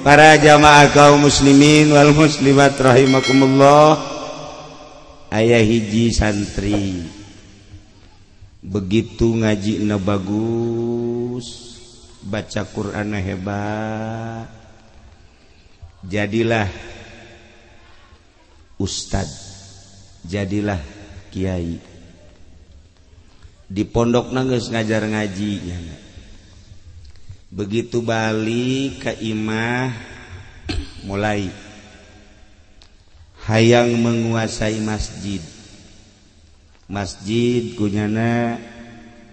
Para jamaah kaum muslimin wal muslimat rahimakumullah, aya hiji santri begitu ngajina bagus, baca Qur'an hebat, jadilah ustad, jadilah kiai. Di pondok geus ngajar ngaji nya. Begitu balik ke imah mulai hayang menguasai masjid. Masjid kunyana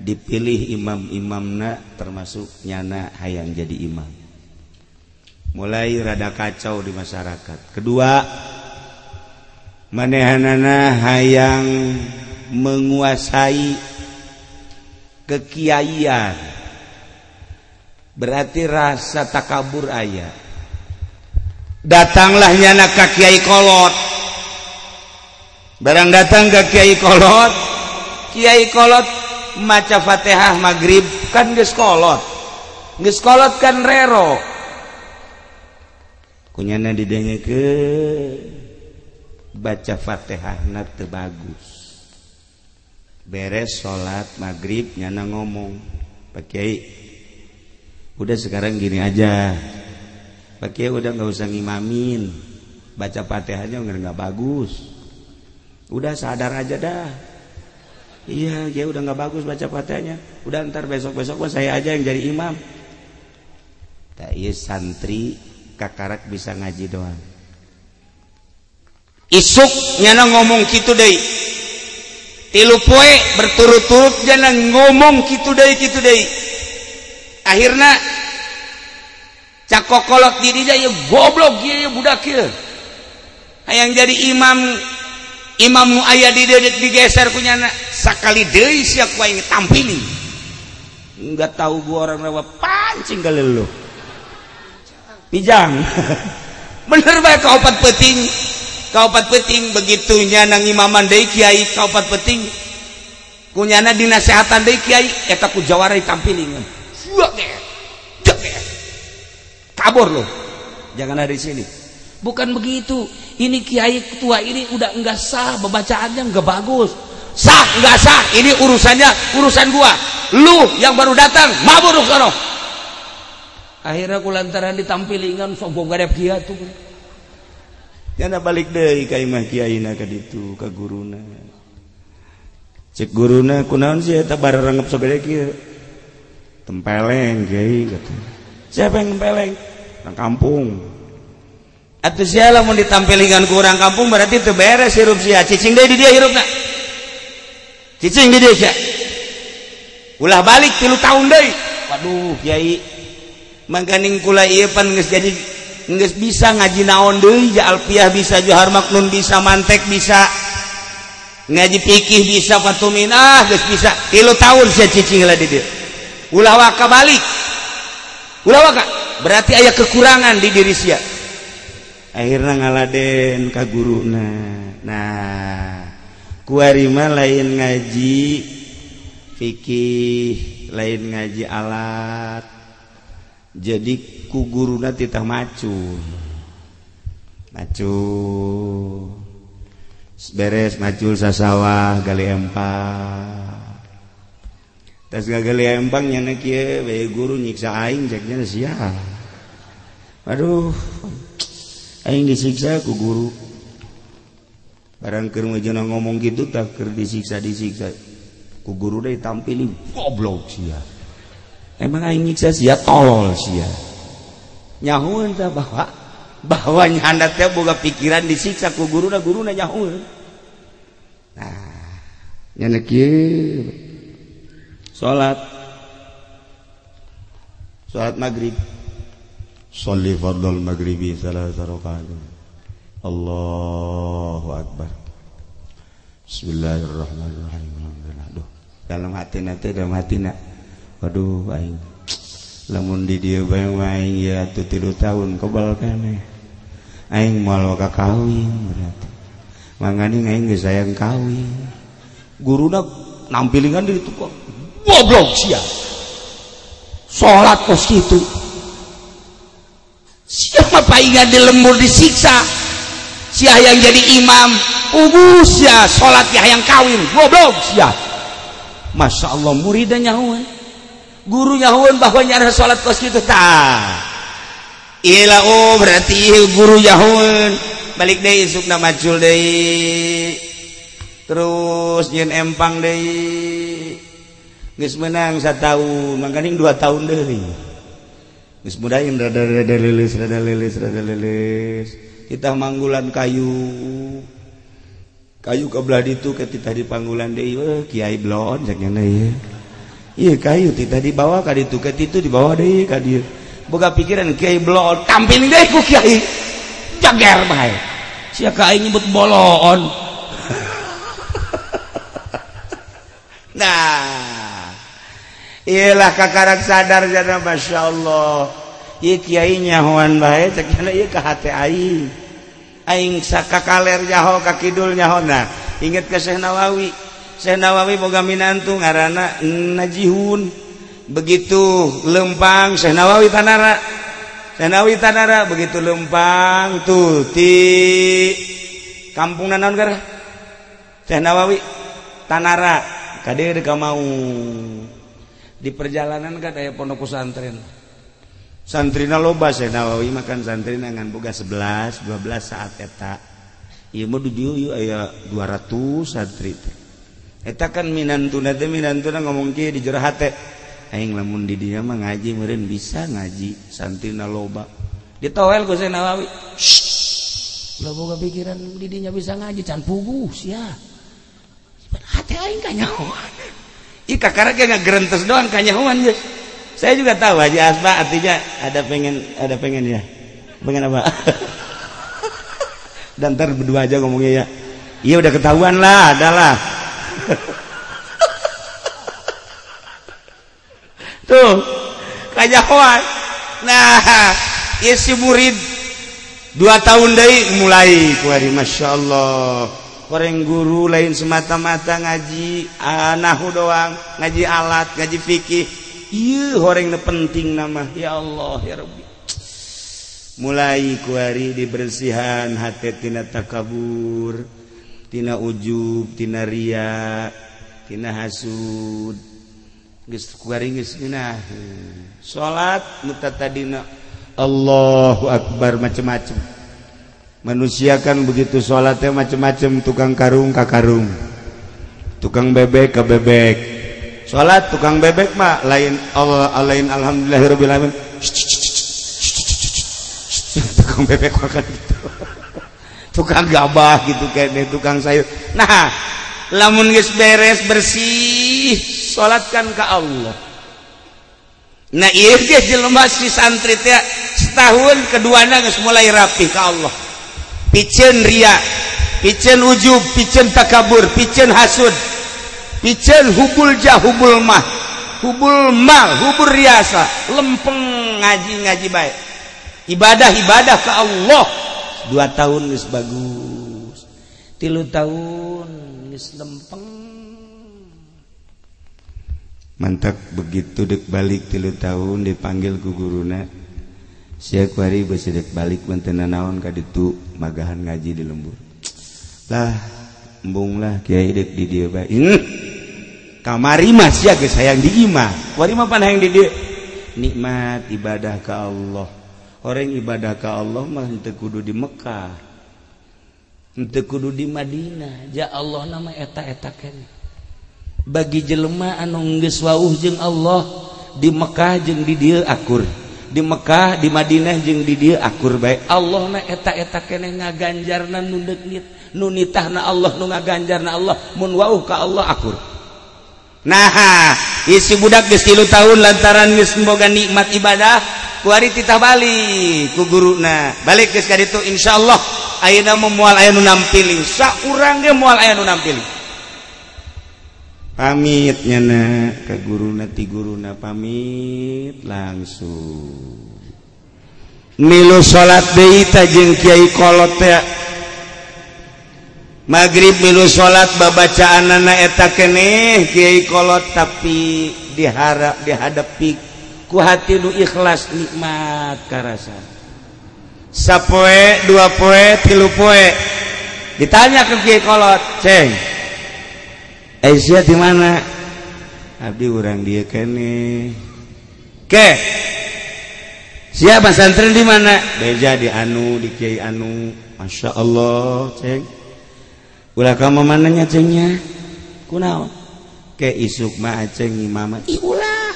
dipilih imam-imamna, termasuk nyana hayang jadi imam. Mulai rada kacau di masyarakat. Kedua, manehanana hayang menguasai kekiaian. Berarti rasa takabur aya. Datanglah nyana ka kiai kolot. Barang datang ke kiai kolot, kiai kolot maca Fatihah maghrib kan geus kolot. Geus kolot kan rero. Kunyana didengekeun baca Fatihahna teu bagus. Beres salat maghrib nyana ngomong, "Pak Kiai, udah sekarang gini aja, Pak Kiai udah nggak usah ngimamin, baca Fatihahnya nggak bagus, udah sadar aja dah. Iya, ya udah nggak bagus baca Fatihahnya, udah ntar besok-besok mah saya aja yang jadi imam." Tak iya santri kakarak bisa ngaji doang. Isuk nyana ngomong kitu deui, 3 poe berturut-turut nyana ngomong kitu deui kitu deui. Akhirna cakokolot di dia ya goblok ieu budak ieu. Hayang jadi imam, imam nu aya di dieu digeser ku nyana, sakali deui sia ku aing tampili. Enggak tahu gua orang rawa pancing kali lu. Pijang. Bener bae ka 4 peuting. Ka 4 peuting begitu nyana ngimaman deui kiai ka 4 peuting. Ku nyana dinasehatan deui kiai eta ku jawara ditampilingan. Kabur loh, jangan ada di sini. Bukan begitu. Ini kiai ketua ini udah enggak sah, bacaannya enggak bagus. Sah enggak sah, ini urusannya urusan gua. Lu yang baru datang, mabur lu sono. Akhirnya ku lantaran ditampilingan sombong gadep kiai tuh. Jangan balik deui ka imah kiaina ka ditu ka guruna. Cek guruna kunaon sih eta bararangep sagede kieu. Tempeleng kiai kata. Siapa yang tempeleng? Orang kampung. Atuh sia lamun ditampilingan ku orang kampung berarti teu beres hirup sia. Cicing deui di dieu hirupna. Cicing di dieu sia. Ulah balik 3 tahun deui. Waduh kiai, mangkaning kula ieu pan geus jadi geus bisa ngaji naon deui, ja alfiah bisa, johar maknun bisa, mantek bisa, ngaji fikih bisa, fatumin ah geus bisa. 3 tahun sia cicing lah di dieu. Ulah waka balik. Ulah waka berarti aya kekurangan di diri sia. Akhirnya ngaladen ka guruna. Nah, kuari mah lain ngaji fikih, lain ngaji alat. Jadi ku guruna titah macul. Macul. Beres macul sasawah gali empang. Tas gagali empang nyana kieu bae guru nyiksa aing ceknya sia. Aduh, aing disiksa ku guru. Barang keur meujeuh ngomong kitu tah keur disiksa-disiksa. Ku guru deui tampilin goblok sia. Emang aing nyiksa sia tolol sia. Nyahueun tah bahwa nyanda teh boga pikiran disiksa ku guruna, guruna nyahueun. Nah, nyana kieu salat salat maghrib, sholli fardhol maghribi salasa rakaat. Allahu akbar. Bismillahirrahmanirrahim. Aduh, dalam hatina teh dalam hatina. Waduh aing lamun di dieu bae aing ya atuh 3 tahun kebal keneh. Aing moal waka kawin berarti. Manganing aing geus hayang kawin. Guruna nampilingan di ditu kok. Goblok sia. Salat kos kitu. Sia Paingan di lembur disiksa. Sia yang jadi imam, ugus sia salat yang kawin, goblok sia. Masya Allah muridnya nyahuan. Guru nyahuan bahwa nyara salat kos kitu tah. Ila oh berarti guru nyahuan. Balik deui isukna macul deui. Terus nyeun empang deui. Geus meunang sataun, mangkaning 2 tahun deui. Geus mudahin rada leuleus, rada leuleus, rada leuleus. Kita manggulan kayu. Kayu ka belah ditu ke titah di panggulan deui, weh kiai blon cek nya ieu. Ieu kayu titah dibawa ka ditu ke ditu dibawa deui ka dieu. Boga pikiran kiai blon, tampil deui ku kiai. Jager bae. Sia ka aing nyebut bolon. Nah, iyalah kakarak sadar jana Masya Allah. Ieu kiai nyahoan bae cek nya ieu ka hate aing. Aing sakakaler nyaho ka kidul nyaho. Nah, inget ke Syekh Nawawi. Syekh Nawawi boga minantu ngaranna Najihun. Begitu lempang Syekh Nawawi tanara. Syekh Nawawi tanara begitu lempang tuh ti kampung naon gara? Syekh Nawawi tanara kade ka mau. Di perjalanan kan aya pondok pesantren. Santrina loba Syekh Nawawi makan santrina ngan boga 11, 12 saat eta. Ieu mah di dieu ieu aya 200 santri teh. Eta kan minantuna teh minantuna ngomong kieu di jero hate. Aing lamun di dieu mah ngaji meureun bisa ngaji, santrina loba. Ditoel ku Syekh Nawawi. Shh. Ulah boga pikiran di dinya bisa ngaji can puguh sia. Hate aing kanyahoan. Ih kakara ge ngagerentes doang kanyahoan geus. Saya juga tahu Haji Asma artinya ada pengen ya. Pengen apa? Dan ntar berdua aja ngomongnya ya. Iya udah ketahuan lah, adalah. Tuh, kanyahoan. Nah, ieu si murid 2 tahun deui mulai kuari Masya Allah. Koreng guru lain semata-mata ngaji nahu doang, ngaji alat, ngaji fikih. Ieu horeng penting nama ya Allah ya Rabbi. Mulai kuari dibersihan hati tina takabur, tina ujub, tina ria, tina hasud. Geus kuari geus ngeunah. Salat nu tatadina Allahu Akbar macem-macem. Manusia kan begitu salatnya macem-macem, tukang karung ka karung, tukang bebek ka bebek. Salat tukang bebek mah lain Allah lain alhamdulillahirabbil alamin. Tukang bebek makan gitu. Tukang gabah gitu kene, tukang sayur. Nah, lamun geus beres bersih, salatkan ka Allah. Nah, ieu ge jelema si santri teh setahun keduana geus mulai rapi ka Allah. Piceun ria, piceun ujub, piceun takabur, piceun hasud. Piceun hubul jah hubul mah, hubul mal, hubul riasa, lempeng ngaji-ngaji baik. Ibadah-ibadah ke Allah. 2 tahun geus bagus. 3 tahun geus lempeng. Mantak begitu dek balik 3 tahun dipanggil ku guruna. Sia kuari beusi dek balik mah teu nanaon ka ditu magahan ngaji di lembur. Lah embung lah kiai dek di dieu bae. Kamari mah sia geus hayang di imah. Kuari mah pan hayang di dieu. Nikmat ibadah ka Allah. Orang ibadah ka Allah mah henteu kudu di Mekah. Henteu kudu di Madinah. Ja Allah nama eta-eta keneh. Bagi jelema anu geus wauh jeung Allah di Mekah jeung di dieu akur. Di Mekah, di Madinah jeung di dieu akur bae. Allah na eta-eta keneh ngaganjarna nu deungit, nu nitahna Allah, nu ngaganjarna Allah, mun wauh ka Allah akur. Nah, isi budak geus 3 tahun lantaran geus boga nikmat ibadah, kuari titah balik ku guruna. Balik geus ka ditu insyaallah ayeuna mah moal aya nu nampiling. Saurang ge moal aya nu nampiling. Pamit nyana ka guruna ti guruna pamit langsung. Milu salat deui ta jeung kiai kolot teh. Maghrib milu salat babacaanana eta keneh kiai kolot tapi diharap dihadapi ku hati nu ikhlas nikmat karasa. Sapoe, dua poe, tilu poe. Ditanya ke kiai kolot, "Ceng, Aisyah di mana?" "Abdi urang dieu keneh." "Ke siapa santren di mana?" "Beja di anu, di kiai anu." "Masya Allah, Ceng. Ulah kamu mananya cengnya? Kunaon?" "Ke isuk mah aceng imaman." "Ih ulah.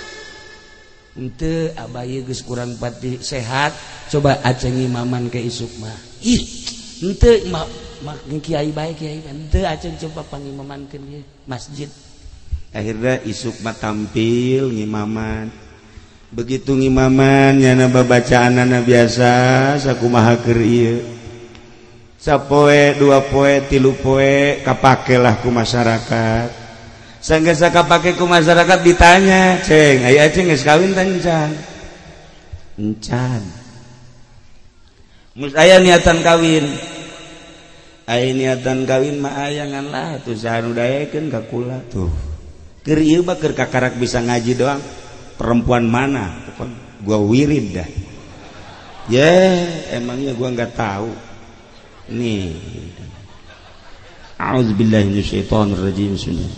Henteu abah ieu geus kurang pati sehat, coba aceng imaman ke isuk mah." "Ih, henteu mah kiai bae kiai. Henteu aceng coba pangimamankeun ieu masjid." Akhirnya isuk mah tampil ngimaman. Begitu ngimaman nyana babacaanana biasa sakumaha keur ieu. Sapoe, dua poe, tilu poe kapakelah ku masyarakat. Sanggeus kapake ku masyarakat ditanya, "Ceng, aya aceng geus kawin tah encan?" "Encan." "Mus aya niatan kawin?" "Aya niatan kawin mah aya ngan lah tuh saha nu daekeun ka kula tuh. Keur ieu mah keur kakarak bisa ngaji doang. Perempuan mana? Pokok gua wirid dah." "Ya, emangnya gua nggak tahu." Nih. A'udzubillahi minasyaitonir rajim. Bismillah.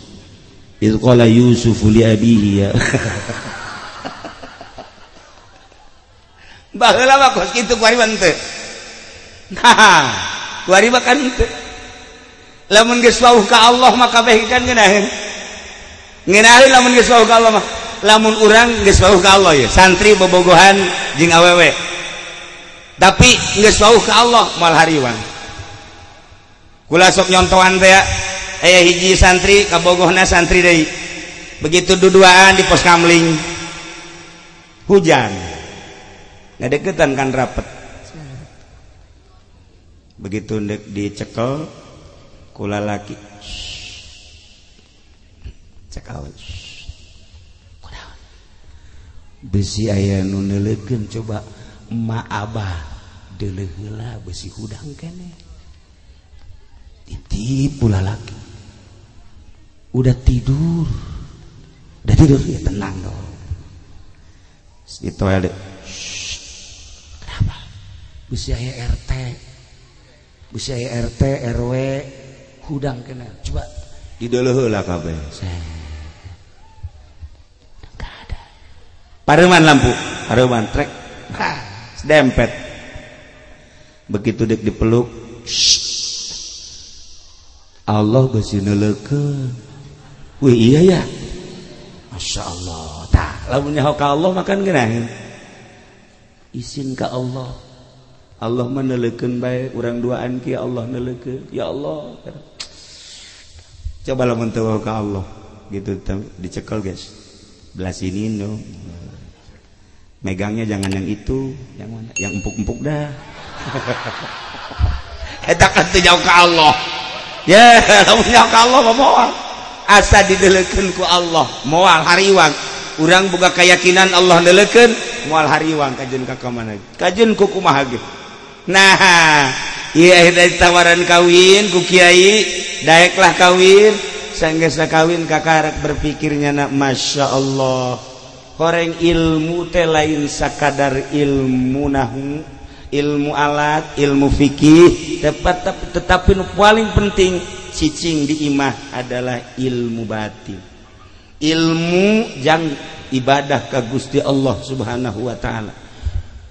Idz qala Yusuf li abihi ya. Baheula mah kos kitu kuari mah teu. Nah, kuari mah kan teu. Lamun geus wauh ka Allah mah kabeh kan ngeunaheun. Ngeunaheun lamun geus wauh ka Allah mah. Lamun urang geus wauh ka Allah ya, santri bobogohan jeung awewe. Tapi geus wauh ka Allah moal hariwang. Kula sok nyontohan teh aya hiji santri kabogohna santri deui. Begitu duduaan di pos kamling. Hujan. Ngadeukeutan kan rapet. Begitu ndek dicekel kula laki. Cekel. Kunaon? Besi aya nu neuleukeun coba emak abah deuleuh heula besi hudang keneh. Ditipu laki. Udah tidur. Udah tidur ya tenang dong. Di toilet. Kenapa? Besi aya RT. Besi aya RT, RW hudang kena. Coba dideuleuh heula kabeh. Enggak ada. Pareuman lampu, pareuman trek. Dempet. Begitu dek dipeluk, Allah besi neuleukeun. Wih iya ya. Masya Allah. Tah, lamun nyaho ka Allah makan ngeunaheun. Isin ka Allah. Allah mah neuleukeun bae urang duaan kieu Allah neuleukeun. Ya Allah. Coba lamun teu ka Allah gitu dicekel guys. Belah sini dong. Megangnya jangan yang itu, yang mana? Yang empuk-empuk dah. Eta kan teu jauh ka Allah. Ya, lamun nyaho ka Allah mah moal. Asa dideleukeun ku Allah, moal hariwang. Urang boga keyakinan Allah neuleukeun, moal hariwang kajeun ka mana? Kajeun ku kumaha ge. Nah, ieu akhirna ditawaran kawin ku kiai, daeklah kawin. Sanggeusna kawin kakarek berpikirnya na Masya Allah. Horeng ilmu teh lain sakadar ilmu nahu, ilmu alat, ilmu fikih, tetapi nu paling penting cicing di imah adalah ilmu batin. Ilmu jang ibadah ka Gusti Allah Subhanahu wa taala.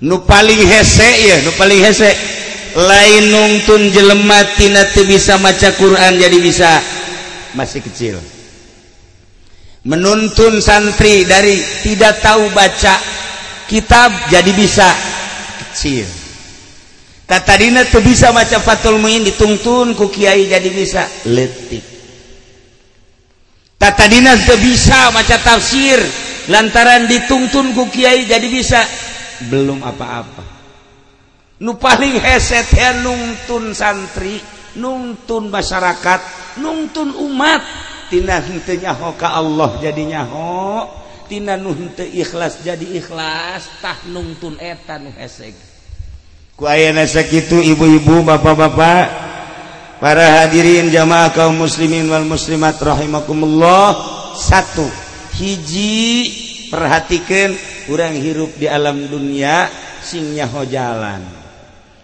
Nu paling hese ya, nu paling hese lain nungtun jelema tina teu bisa maca Quran jadi bisa masih kecil. Menuntun santri dari tidak tahu baca kitab jadi bisa kecil. Tadina teu bisa maca Fathul Muin ditungtun ku kiai jadi bisa leutik. Tadina teu bisa maca tafsir lantaran ditungtun ku kiai jadi bisa belum apa-apa. Nu paling hese teh nungtun santri, nungtun masyarakat, nungtun umat tina henteu nyaho ka Allah jadi nyaho, tina nu henteu ikhlas jadi ikhlas, tah nungtun eta nu hese. Ku ayana sakitu ibu-ibu, bapak-bapak, para hadirin jamaah kaum muslimin wal muslimat rahimakumullah. Satu, hiji perhatikan urang hirup di alam dunia sing nyaho jalan.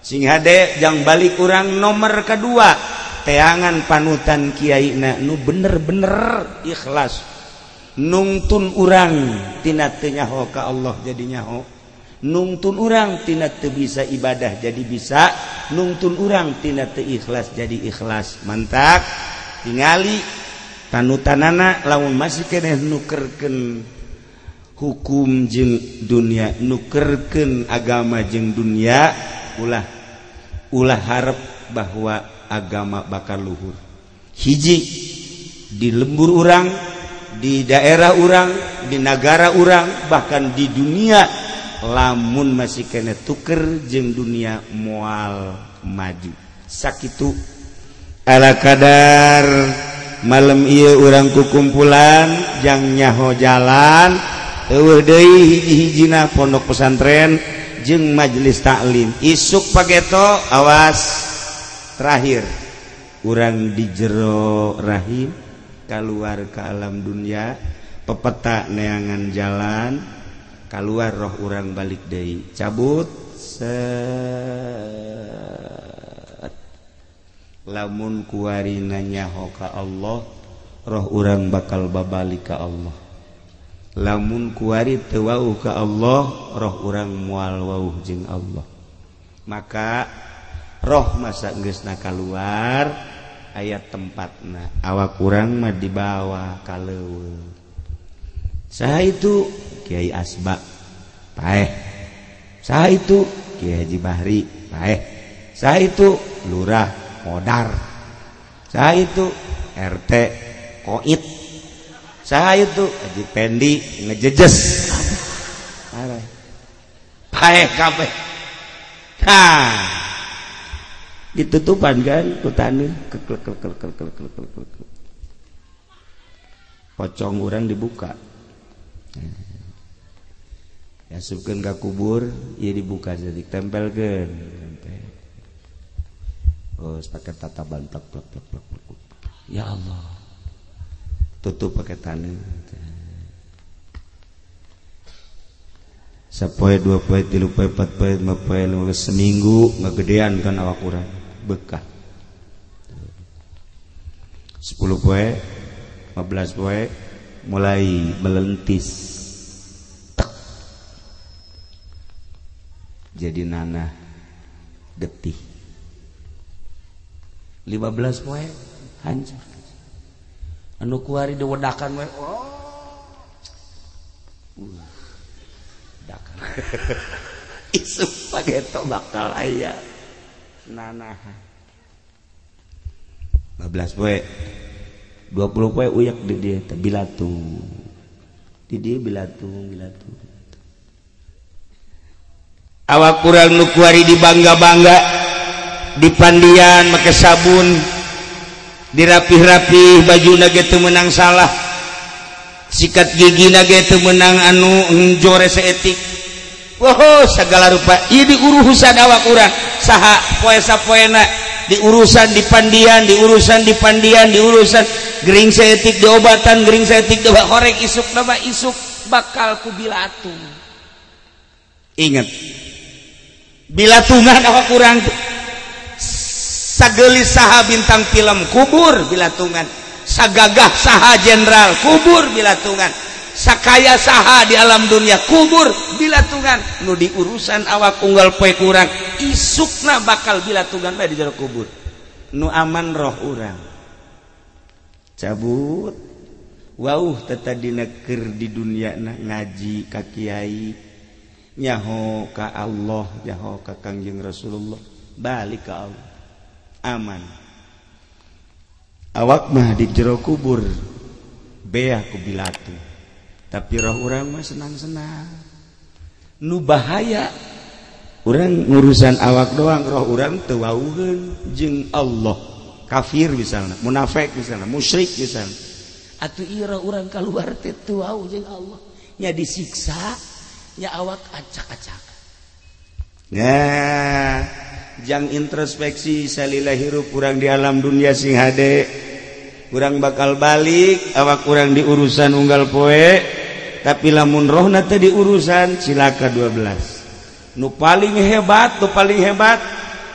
Sing hade jang balik urang nomor kedua teangan panutan kiaina nu bener-bener ikhlas nungtun urang tina teu nyaho ka Allah jadi nyaho, nungtun urang tina teu bisa ibadah jadi bisa, nungtun urang tina teu ikhlas jadi ikhlas. Mantak tingali panutanana lamun masih keneh nukerkeun hukum jeung dunia, nukerkeun agama jeung dunia, ulah ulah harap bahwa agama bakal luhur. Hiji di lembur urang, di daerah urang, di negara urang, bahkan di dunia, lamun masih kena tuker jeung dunia moal maju. Sakitu ala kadar malam ieu urang kukumpulan jang nyaho jalan eueuh deui hiji-hijina pondok pesantren jeung majelis taklim. Isuk pageto awas terakhir urang di jero rahim keluar ke alam dunia, pepeta neangan jalan keluar roh urang balik deui cabut set. Lamun kuari nyaho ka Allah, roh urang bakal babalik ka Allah. Lamun kuari teu wauh ka Allah, roh urang moal wauh jeung Allah. Maka roh masa geusna kaluar aya tempatna, awak urang mah dibawa ka leuweung. Saha itu? Kiai Asba paeh. Saha itu? Kiai Haji Bahri paeh. Saha itu? Lurah Modar. Saha itu? RT Koit. Saha itu? Haji Pendi ngejejes. Paeh kabeh. Tah ditutupan kan ku taneuh keklek klek klek klek klek klek. Pocong urang dibuka. Asupkeun ka kubur, ieu dibuka jadi tempelkeun. Oh, pakai tataban plek plek plek plek. Ya Allah. Tutup pakai taneuh. Sapoe, dua poe, tilu poe, empat poe, lima poe, lima seminggu ngagedean kan awak urang bekah. 10 poe, 15 poe mulai melentis. Tek. Jadi nanah getih. 15 poe hancur. Anu kuari diwedakan we. Oh. Isuk pageto bakal aya nanah. 15 poe 20 poe uyak di dia teh bilatung. Di dia bilatung, bilatung. Awak kurang nu kuari dibangga-bangga, dipandian make sabun, dirapih-rapih bajuna ge teu meunang salah. Sikat gigina ge teu meunang anu jore saeutik. Wow, segala rupa ieu diurusan awak urang. Saha poe sapoena diurusan dipandian, diurusan dipandian, diurusan gering saeutik diobatan, gering saeutik diobat horeng isuk nama isuk bakal ku bilatung. Ingat, bilatungan awak urang sagelis saha bintang film kubur bilatungan, sagagah saha jenderal kubur bilatungan, sakaya saha di alam dunia kubur bilatungan. Nu diurusan awak unggal poe kurang isukna bakal bilatungan bae di jero kubur. Nu aman roh urang cabut wauh tetadina keur di dunia na ngaji ka kiai, nyaho ka Allah, nyaho ka Kangjeng Rasulullah, balik ka Allah aman. Awak mah di jero kubur beah ku bilatung, tapi roh urang mah senang-senang. Nu bahaya urang ngurusan awak doang, roh urang teu wauheun jeung Allah. Kafir misalnya, munafik misalnya, musyrik misalnya. Atuh ieu roh urang kaluar teh teu wauh jeung Allah, nya disiksa, nya awak acak-acak. Nah, jang introspeksi salila hirup urang di alam dunia sing hade. Urang bakal balik, awak urang diurusan unggal poe, tapi lamun rohna teh diurusan cilaka 12. Nu paling hebat, nu paling hebat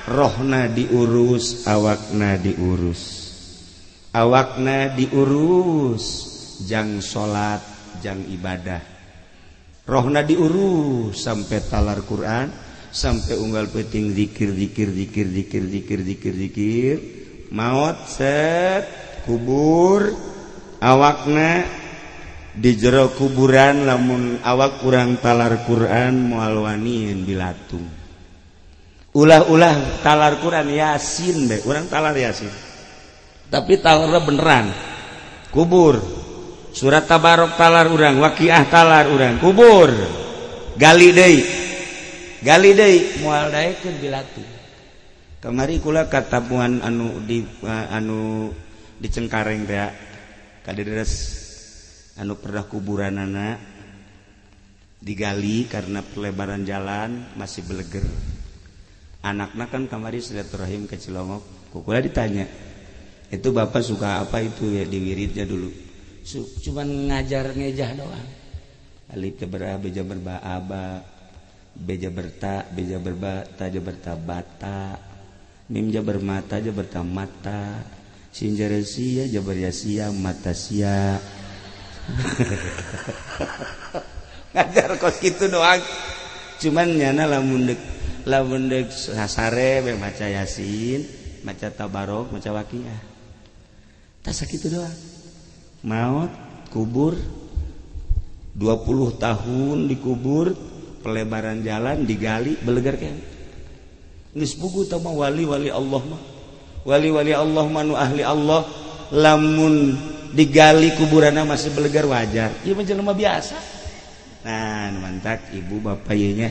Rohna diurus, awakna diurus. Awakna diurus jang salat, jang ibadah. Rohna diurus sampai talar Quran, sampai unggal peuting zikir zikir zikir zikir zikir zikir zikir, maot set kubur awakna di jero kuburan lamun awak kurang talar Quran moal wanian dilatung. Ulah-ulah talar Quran Yasin deh, urang talar Yasin. Tapi talarna beneran. Kubur. Surat Tabarok talar urang, Waqiah talar urang, kubur. Gali deui. Gali deui moal daekeun dilatung. Kamari kula katamuan anu di anu di Cengkareng teh kaderes anu pernah kuburanana digali karena perlebaran jalan masih beleger. Anakna kan kamari silaturahim ke Cilongok, kula ditanya, itu bapak suka apa itu ya di wiridnya dulu? Cuman ngajar ngejah doang. Alif jabar a, b jabar ba, a ba, b jabar ta, b jabar ba, ta jabar ta bata, mim jabar mata jabar ta mata, sin jabar sia jabar ya sia mata sia. Ngajar kos gitu doang. Cuman nyana lamun deuk lamun deuk sasare we maca Yasin, maca Tabarok, maca Waqiah. Tah sakitu doang. Maut, kubur 20 tahun dikubur, pelebaran jalan digali belegar kan. Geus puguh tah mah wali-wali Allah mah. Wali-wali Allah mah nu ahli Allah lamun digali kuburanna masih belegar wajar. Ieu mah jelema biasa. Nah, mantak ibu bapak ieu nya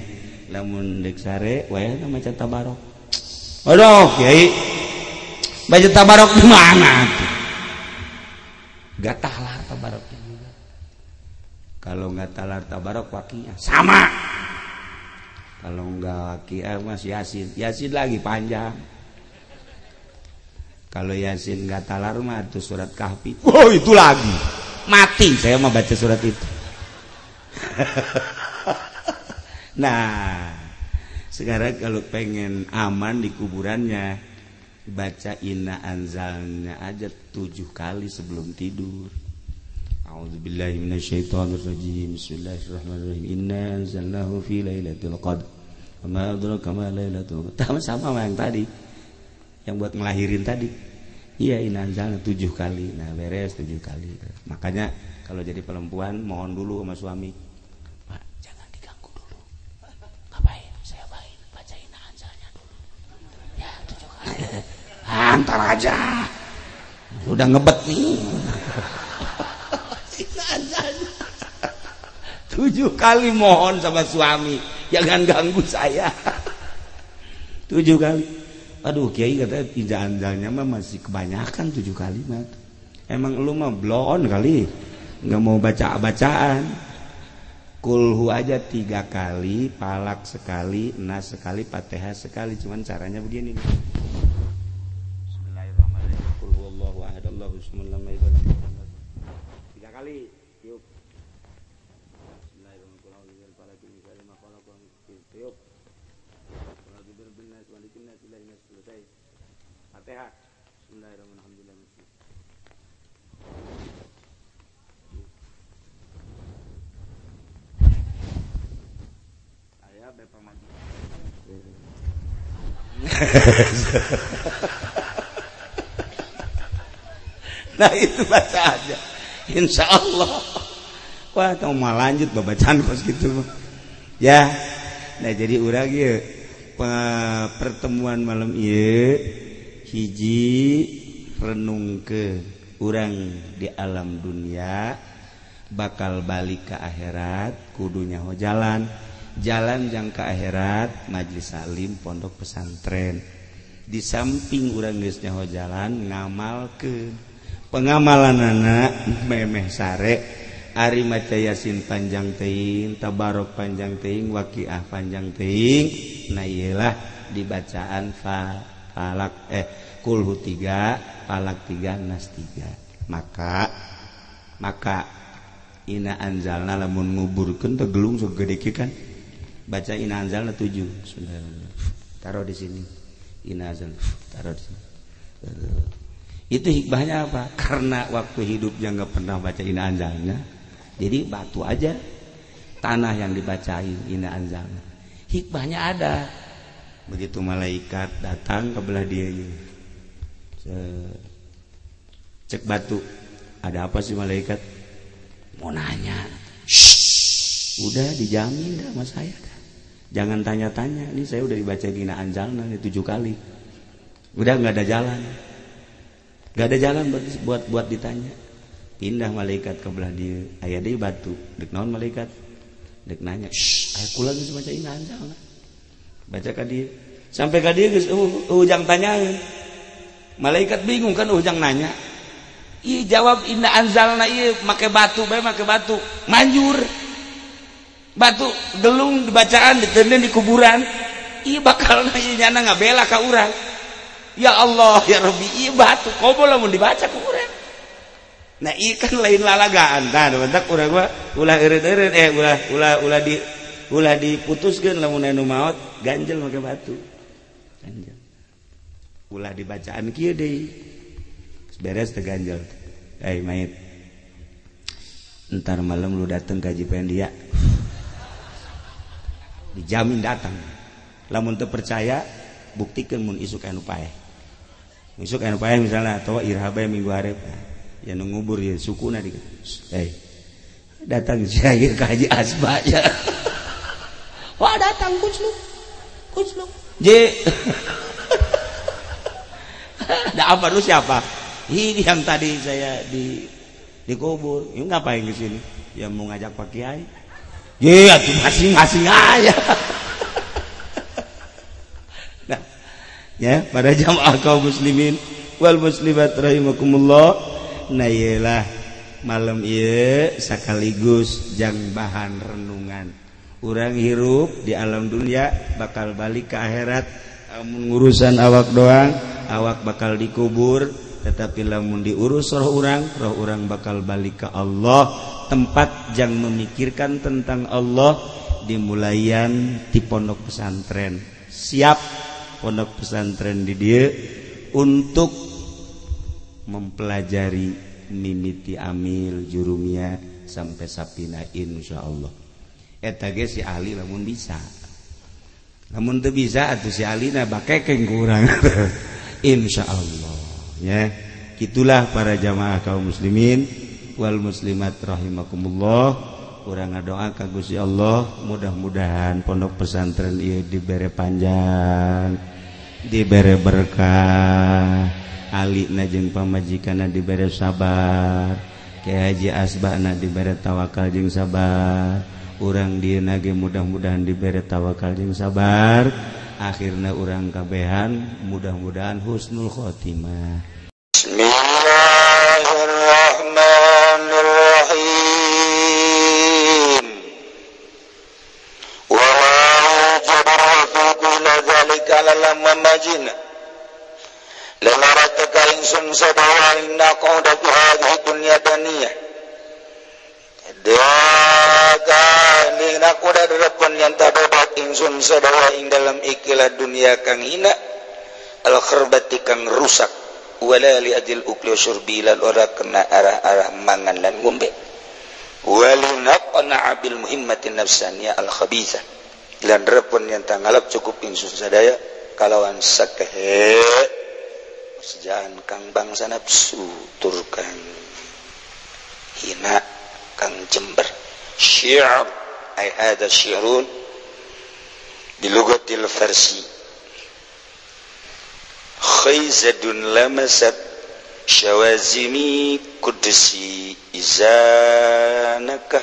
lamun deuk sare wayahna maca Tabarok. Aduh, kiai. Baca Tabarok di mana tuh? Gak talar Tabaroknya juga. Kalau nggak talar Tabarok Waqiah sama. Kalau nggak Waqiah mas Yasin, Yasin lagi panjang. Kalau Yasin nggak talar mah itu surat Kahfi. Oh itu lagi mati saya mah baca surat itu. Nah sekarang kalau pengen aman di kuburannya baca inna anzalna aja 7 kali sebelum tidur. A'udzubillahi minasyaitonirrajim. Bismillahirrahmanirrahim. Inna anzalnahu fi lailatul qadr. Wa ma adraka ma lailatul qadr. Sama yang tadi. Yang buat ngelahirin tadi. Iya, inna anzalna 7 kali. Nah, beres 7 kali. Makanya kalau jadi perempuan mohon dulu sama suami. Pak, jangan diganggu dulu. Ngapain? Saya bain baca inna anzalna dulu. Ya, 7 kali. Antar aja. Udah ngebet nih. 7 kali mohon sama suami, jangan ganggu saya. 7 kali. Aduh, kiai katanya inna anzalnya mah masih kebanyakan 7 kali mah. Emang lu mah bloon kali, nggak mau baca-bacaan. Kulhu aja 3 kali, palak sekali, nas sekali, fatihah sekali. Cuman caranya begini. Bismillahirrahmanirrahim. Qul huwallahu ahad, Allahu samad, lam yalid walam yulad. 3 kali. Yuk. Bismillahirrahmanirrahim. Selesai. Fatihah. Bismillahirrahmanirrahim. Saya bepang maju. Nah itu baca aja. Insya Allah. Wah, kamu mau lanjut bacaan kos gitu. Ya. Nah jadi urang ieu pertemuan malam ieu hiji renung ke urang di alam dunia bakal balik ke akhirat kudu nyaho jalan jalan jang ke akhirat majelis salim pondok pesantren di samping urang geus nyaho jalan ngamalkeun pengamalanana memeh sare ari maca Yasin panjang teuing, Tabarok panjang teuing, Waqiah panjang teuing. Nah iyalah dibacaan falak kulhu 3, falak 3, nas 3. Maka inna anzalna lamun nguburkeun teh gelung sok gede kieu kan. Baca inna anzalna 7. Bismillahirrahmanirrahim. Taruh di sini. Inna anzalna taruh di sini. Itu hikmahnya apa? Karena waktu hidupnya nggak pernah baca inna anzalna, jadi batu aja tanah yang dibacain inna anzalna. Hikmahnya ada. Begitu malaikat datang ke belah dia, cek batu, ada apa sih malaikat? Mau nanya. Shh, udah dijamin dah sama saya dah. Jangan tanya-tanya, ini saya udah dibaca inna anzalna ini 7 kali. Udah nggak ada jalan. Gak ada jalan buat ditanya. Pindah malaikat ke belah dia, aya deui batu. Dek naon malaikat? Dek nanya. Shh, aya kula geus maca inna anzalna. Baca ka dieu. Sampai ka dieu geus ujang tanyaeun. Malaikat bingung kan ujang nanya. Ih jawab inna anzalna ieu make batu bae make batu. Manjur. Batu gelung dibacaan ditenden di kuburan. Ih bakal ieu nyana ngabela ka urang. Ya Allah ya Rabbi, ieu batu komo lamun dibaca ku urang. Nah ieu kan lain lalagaan. Tah bentak urang mah ulah eureun-eureun ulah ulah ulah di ulah diputuskeun lamun anu maot ganjel make batu. Ganjel. Ulah dibacaan kieu deui. Beres teh ganjel. Eh mayit. Entar malam lu dateng ka Haji Pendi ya. Dijamin datang. Lamun teu percaya buktikan mun isuk anu paeh. Isuk anu paeh misalnya atau iraha bae minggu hareup. Ya nu ngubur ya sukuna di. Datang syair ka Haji Asba ya. Wah datang kucluk. Kucluk. J. Ada apa lu siapa? Ini yang tadi saya dikubur. Ini ngapain ke sini? Ya mau ngajak Pak Kiai. Iya, tuh masing-masing aja. Nah, ya, pada jamaah kaum muslimin wal muslimat rahimakumullah. Nah, iyalah malam ieu sekaligus jang bahan renungan. Urang hirup di alam dunia bakal balik ke akhirat. Amun ngurusan awak doang, awak bakal dikubur. Tetapi lamun diurus roh urang bakal balik ke Allah. Tempat jang memikirkan tentang Allah dimulayan di pondok pesantren. Siap pondok pesantren di dieu untuk mempelajari mimiti amil jurumia sampai sapina insyaallah. Eta ge si ahli lamun bisa. Lamun teu bisa atuh si ahlina bakekeng ku urang. Insyaallah ya. Itulah para jamaah kaum muslimin wal muslimat rahimakumullah. Urang ngadoa ka Gusti Allah mudah-mudahan pondok pesantren ieu dibere panjang, dibere berkah, alina jeung pamajikanna dibere sabar, Kiai Haji Asbana dibere tawakal jeung sabar, urang dieuna ge mudah-mudahan dibere tawakal jeung sabar, akhirna urang kabehan mudah-mudahan husnul khotimah. Bismillahirrahmanirrahim. Wa jabara zalika lamma majina lamarataka insun sabawa inna qawdatu hadhihi dunya daniyah daka dina kuda derepon yang tababat insun sabawa ing dalam ikilah dunia kang hina al kharbati kang rusak wala li ajil ukli syurbi lan ora kena arah-arah mangan lan ngombe walinaqna bil muhimmatin nafsaniyah al khabithah lan repon yang tangalap cukup insun sadaya kalawan sakehe sejaan kang bangsa nafsu tur kang hina kang jember syi'r ay hada syi'run bilugatil farsi khayzadun lamasat syawazimi qudsi izanaka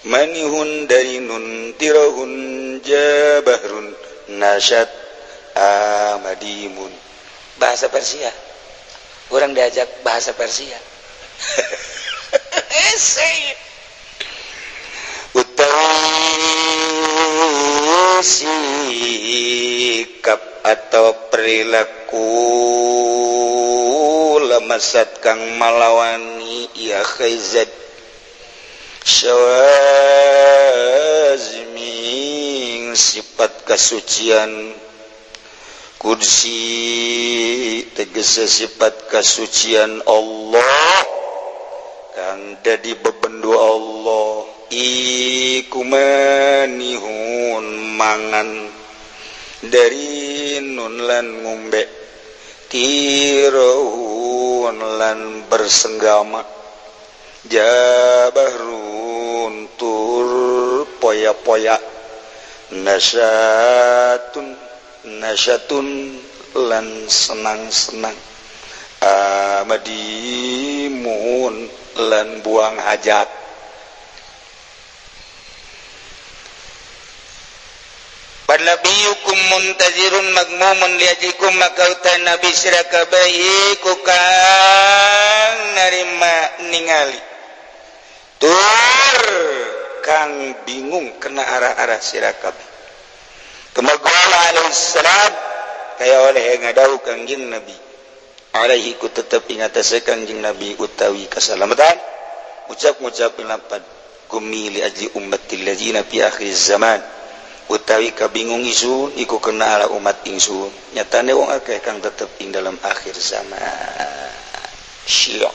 manihun darinun tirahun jabahrun nasyat amadimun. Bahasa Persia, orang diajak bahasa Persia. Utawi sikap atau perilaku lemasat kang malawani ya khaizat syawazming sifat kesucian Kursi tegese sifat kasucian Allah kang dadi bebendu Allah iku manihun mangan dari nun lan ngombe tirohun lan bersenggama jabahrun tur poya-poya nasyatun nasyatun lan senang-senang amadimun lan buang hajat. Nabiyukum muntazirun magmumun liajikum maka uta nabi sira kabeh iku kang narima ningali tur kang bingung kena arah-arah sira kabeh. Kemagala alaihissalam kaya oleh ngadau kangjeng nabi alaihi ku tetep ing atase kangjeng nabi utawi kasalamatan ucap-ngucap lapad gumi li ajli ummatil ladzina fi akhir zaman utawi kabingung isun iku kena ala umat ingsun nyatane wong akeh kang tetep ing dalam akhir zaman. Syiar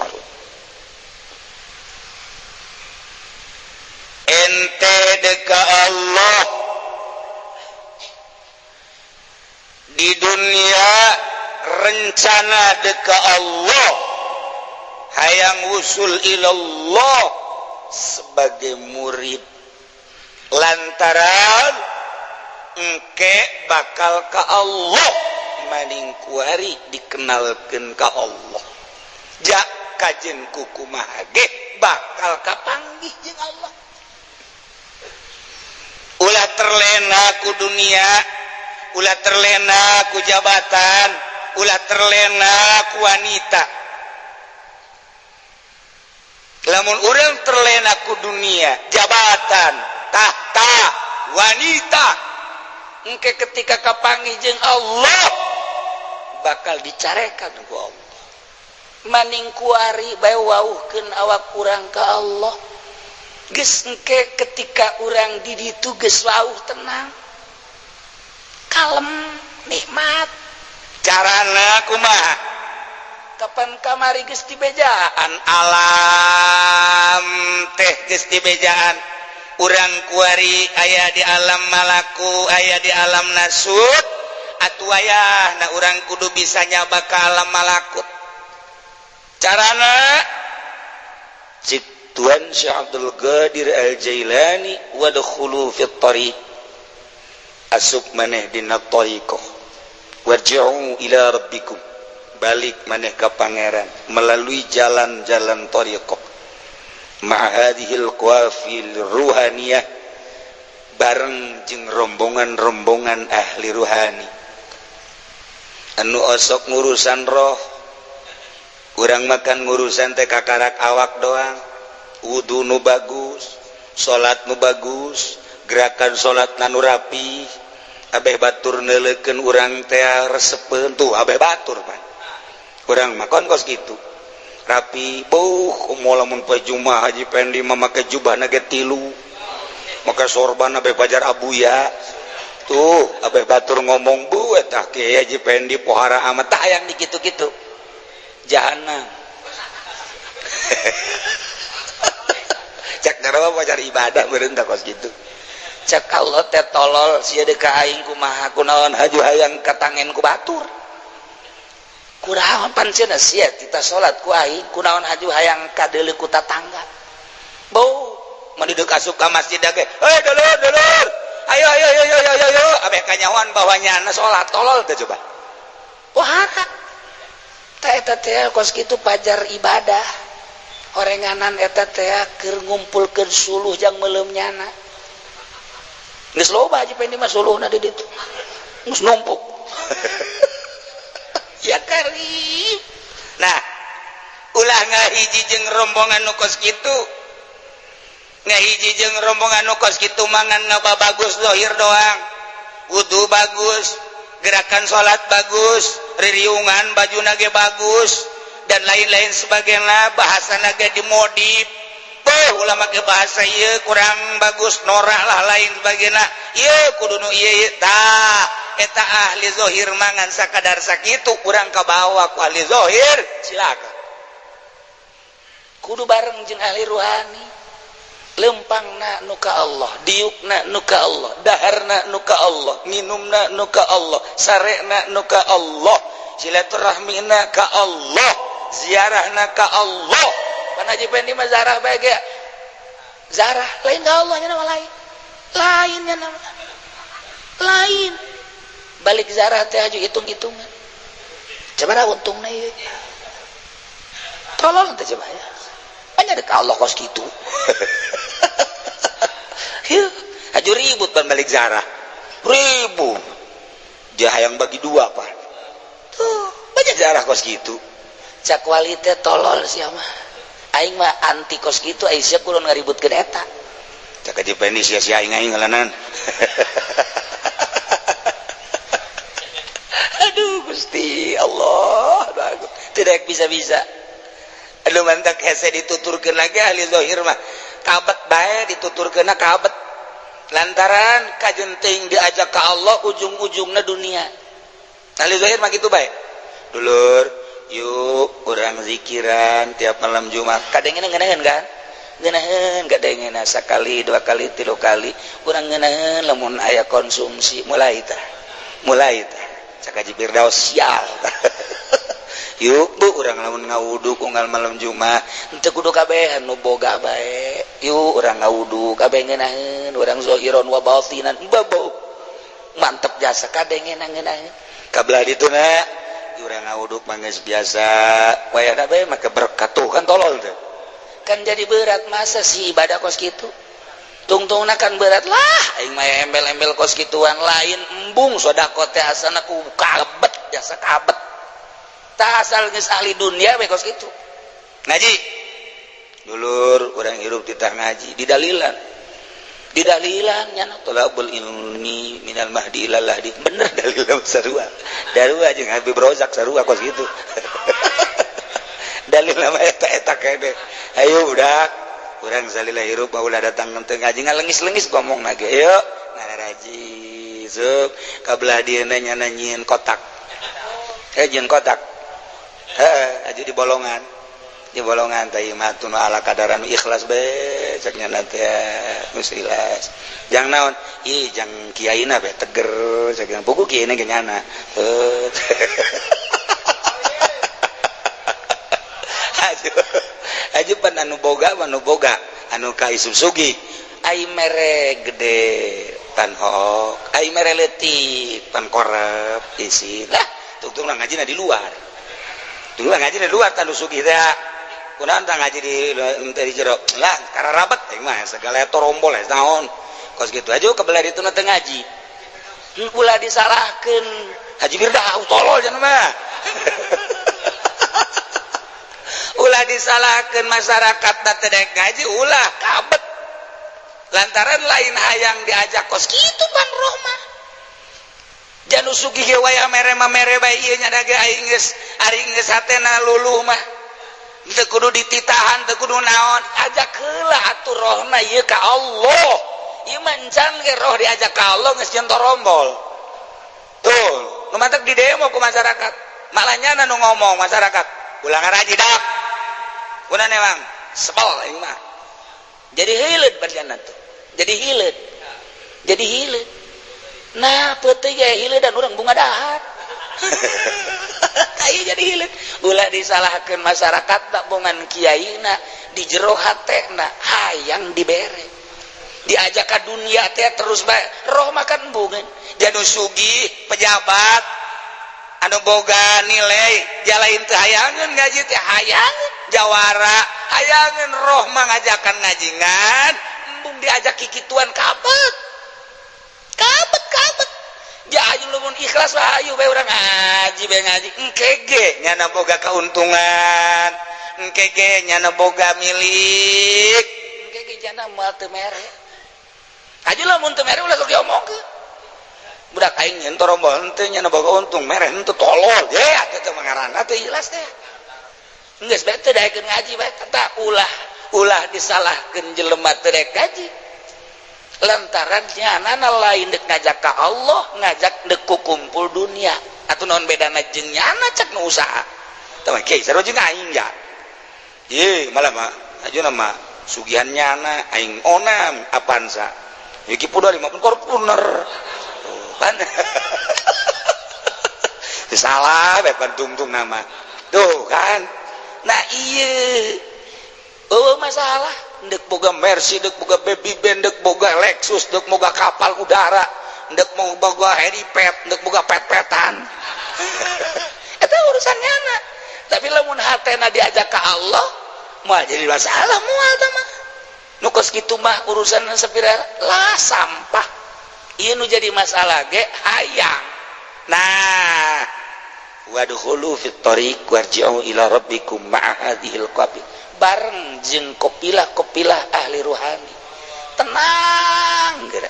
ente deka Allah di dunia rencana deka Allah hayang usul ilallah sebagai murid lantaran engke bakal ka Allah maning kuari dikenalkeun ka Allah ja kajen kukumaha ge bakal kapanggih jeung Allah. Ulah terlena ku dunia, ulah terlena ku jabatan, ulah terlena ku wanita. Lamun urang terlena ku dunia, jabatan, tahta, wanita, engke ketika kapanggih jeung Allah bakal dicarekan ku Allah. Maning kuari bae wauhkeun awak urang ka Allah. Geus engke ketika urang di ditu geus wauh tenang, kalem, nikmat. Carana kumaha? Kapan kamari geus dibejaan alam teh geus dibejaan. Urang kuari aya di alam malaku, aya di alam nasut, atuh wayahna urang kudu bisa nyaba ka alam malakut. Carana cik Tuan Syekh Abdul Qadir Al-Jailani wadkhulu fit tariq asup maneh dina thariqah warji'u ila rabbikum balik maneh ka pangeran melalui jalan-jalan thariqah ma'a hadhil qawafil ruhaniyah bareng jeung rombongan-rombongan ahli ruhani anu osok ngurusan roh. Urang makan ngurusan teh kakarak awak doang, wudu nu bagus, salat nu bagus, gerakan salat nu rapi, abeh batur neuleukeun urang teh resepeun tuh abeh batur pan. Urang mah kon kos kitu. Rapi, buh kumaha lamun poe Jumaah Haji Pendi mah make jubahna ge tilu. Make sorban abeh pajar abuya. Tuh abeh batur ngomong bu eta kiai Haji Pendi pohara amat tah hayang di kitu-kitu. Jahanam. Cak narawa pacar ibadah meureun tah kos kitu. Cak Allah teh tolol sia deuk ka aing kumaha kunaon haju hayang katangen ku batur. Kuraon pan cenah sia tita salat ku aing kunaon haju hayang kadeuleu ku tatangga. Bau mun deuk asup ka masjid ge, "Hei dulur, dulur. Ayo ayo ayo ayo ayo ayo." Abeh kanyahoan bahwa nyana salat tolol teh coba. Wah, eta teh kos kitu pajar ibadah horenganan eta teh keur ngumpulkeun suluh jang meuleum nyana geus loba Haji Pendi mah suluhna di ditu geus numpuk. Ya karib. Nah ulah ngahiji jeung rombongan nu kos kitu, ngahiji jeung rombongan nu kos kitu mangan ngababagus zahir doang, wudu bagus, gerakan salat bagus, ririungan baju nage bagus dan lain-lain sebagainya, bahasa nage dimodif. Beuh ulah make bahasa ieu kurang bagus, norak lah lain sebagainya. Ieu kudu nu ieu ieu tah Eta ahli zohir mangan sakadar sakitu kurang kabawa ku ahli zohir silakan. Kudu bareng jeung ahli ruhani. Lempangna nu ka Allah, diukna nu ka Allah, daharna nu ka Allah, nginumna nu ka Allah, sarena nu ka Allah, silaturahmina ka Allah, ziarahna ka Allah. Pan Haji Pendi mah zarah bae ge. Zarah lain ka Allah nya nama lain. Lain nya nama. Lain. Balik zarah teh aju hitung-hitungan. Coba untungna ieu. Tolong teh coba ya. Hanya ada Allah kos gitu. Aju ribut ban balik zarah. Ribut. Dia hayang bagi dua pak. Tuh, banyak zarah kos gitu. Cak wali teh tolol sia mah. Aing mah anti kos gitu, aing sia kudu ngaributkeun eta. Cak Haji Pendi sia-sia aing aing ngalanan. Aduh Gusti Allah, tidak bisa-bisa. Aduh mantak hese dituturkeun lagi ahli zahir mah. Kabet bae dituturkeunna kabet. Lantaran kajenting diajak ke Allah ujung-ujungna dunia. Ahli zahir mah kitu bae. Dulur, yuk urang zikiran tiap malam Jumat. Kadengena ngeunaheun kan? Ngeunaheun kadengena sakali, dua kali, tilu kali. Urang ngeunaheun lamun aya konsumsi mulai tah. Mulai tah. Cak Haji Firdaus sial. Yuk bu urang lamun ngawudu unggal malam Jumat henteu kudu kabehan nu boga bae. Yuk urang ngawudu kabeh ngeunaheun, urang zahiron wa batinan babo. Mantep jasa kadengena ngeunaheun. Kabelah dituna urang ngawudu mah geus biasa wayahna bae make berkat tuh kan tolol teh. Kan jadi berat masa sih ibadah kos kitu. Tungtungna kan berat lah aing mah embel-embel kos kituan lain embung sedekah teh asana ku kabet jasa kabet. Tah asal geus ahli dunia we kos kitu. Ngaji. Dulur urang hirup titah ngaji didalilan. Didalilan nya thalabul ilmi minal mahdi ilal lahdi. Bener dalilna sarua. Darua jeung Habib Rozak sarua kos kitu. Dalilna mah eta eta kene. Ayo budak, urang salila hirup mah ulah datang teu ngaji ngalengis-lengis ngomong lagi. Ayo ngararaji sok kabelah dieuna nya nyieun kotak. Jeung kotak. Heeh, aju di bolongan. Di bolongan teh mah tun ala kadaran ikhlas be cek nya teh geus ikhlas. Jang naon? Ih, jang kiaina be teger cek nya. Buku kiaina ge nyana. Heuh. Aju. Aju pan anu boga anu ka isub sugih. Ai mere gede pan hook, ai mere leutik pan korep isi. Lah, tungtung ngajina di luar. Dulu ngaji di luar tandu sugih teh. Kunaon tah ngaji di teh di jero. Lah, kararabet aing mah segala torombol naon. Kos kitu aja kebelah ditu teh ngaji. Ulah disalahkeun. Haji Firdaus tolol cenah mah. Ulah disalahkeun masyarakat teh dek ngaji ulah kabet. Lantaran lain hayang diajak kos kitu pan roh mah. Janu sugih ge wayah mere mah mere bae ieu nya da ge aing geus ari geus hatena luluh mah. Teu kudu dititahan, teu kudu naon, ajak heula atuh rohna ieu ka Allah. Ieu mah encan ge roh diajak ka Allah geus jeung torombol. Tuh, nu mantek di demo ku masyarakat. Malah nyana nu ngomong masyarakat, ulah ngaraji dak. Kunaon emang? Sebel aing mah. Jadi hileud barjana tuh. Jadi hileud. Jadi hileud. Nah, peuting ge hileud dan urang bunga dahar. Ayo jadi hileud. Ulah disalahkeun masyarakat tak bongan kiaina di jero hatena hayang dibere. Diajak ka dunia teh terus bae roh makan embungeun. Janu sugih pejabat anu boga nilai jalain teh hayangeun ngaji teh hayangeun jawara hayangeun roh mah ngajakan ngajingan embung diajak kikituan kabet. Kabet kabet. Ja aju lamun ikhlas mah ayu bae urang ngaji bae ngaji. Engke ge nyana boga keuntungan, engke ge nyana boga milik, engke ge jana moal teu mere. Aju lamun teu mere ulah sok diomongkeun. Budak aing nyeun torombol henteu nyana boga untung mere henteu tolol ye atuh teh mangaranna teh jelas teh. Geus bae teu daekeun ngaji bae tah ulah ulah disalahkeun jelema teu daek ngaji. Lantaran nyanana lain dek ngajak ka Allah, ngajak dek kumpul dunia. Atuh naon bedana jeung nyana cek nu usaha. Tah kiai sarua jeung aing ya. Ye malah mah ajuna mah sugihan nyana aing onam Avanza. Iki podo 5 Fortuner. Pan. Salah bae tungtung nama. Tuh kan. Nah ieu eueuh masalah ndek boga Mercy, ndek boga Baby Band, ndek boga Lexus, ndek boga kapal udara, ndek mau boga helipad, ndek boga pet-petan. Eta urusan nyana. Tapi lamun hatena diajak ka Allah, moal jadi masalah moal tah mah. Nu kos kitu mah urusan sapira lah sampah. Ieu nu jadi masalah ge hayang. Nah, wadkhulu fit thariq warji'u ila rabbikum ma'a hadhil qabil. Bareng jeung kopilah-kopilah ahli ruhani. Tenang geura.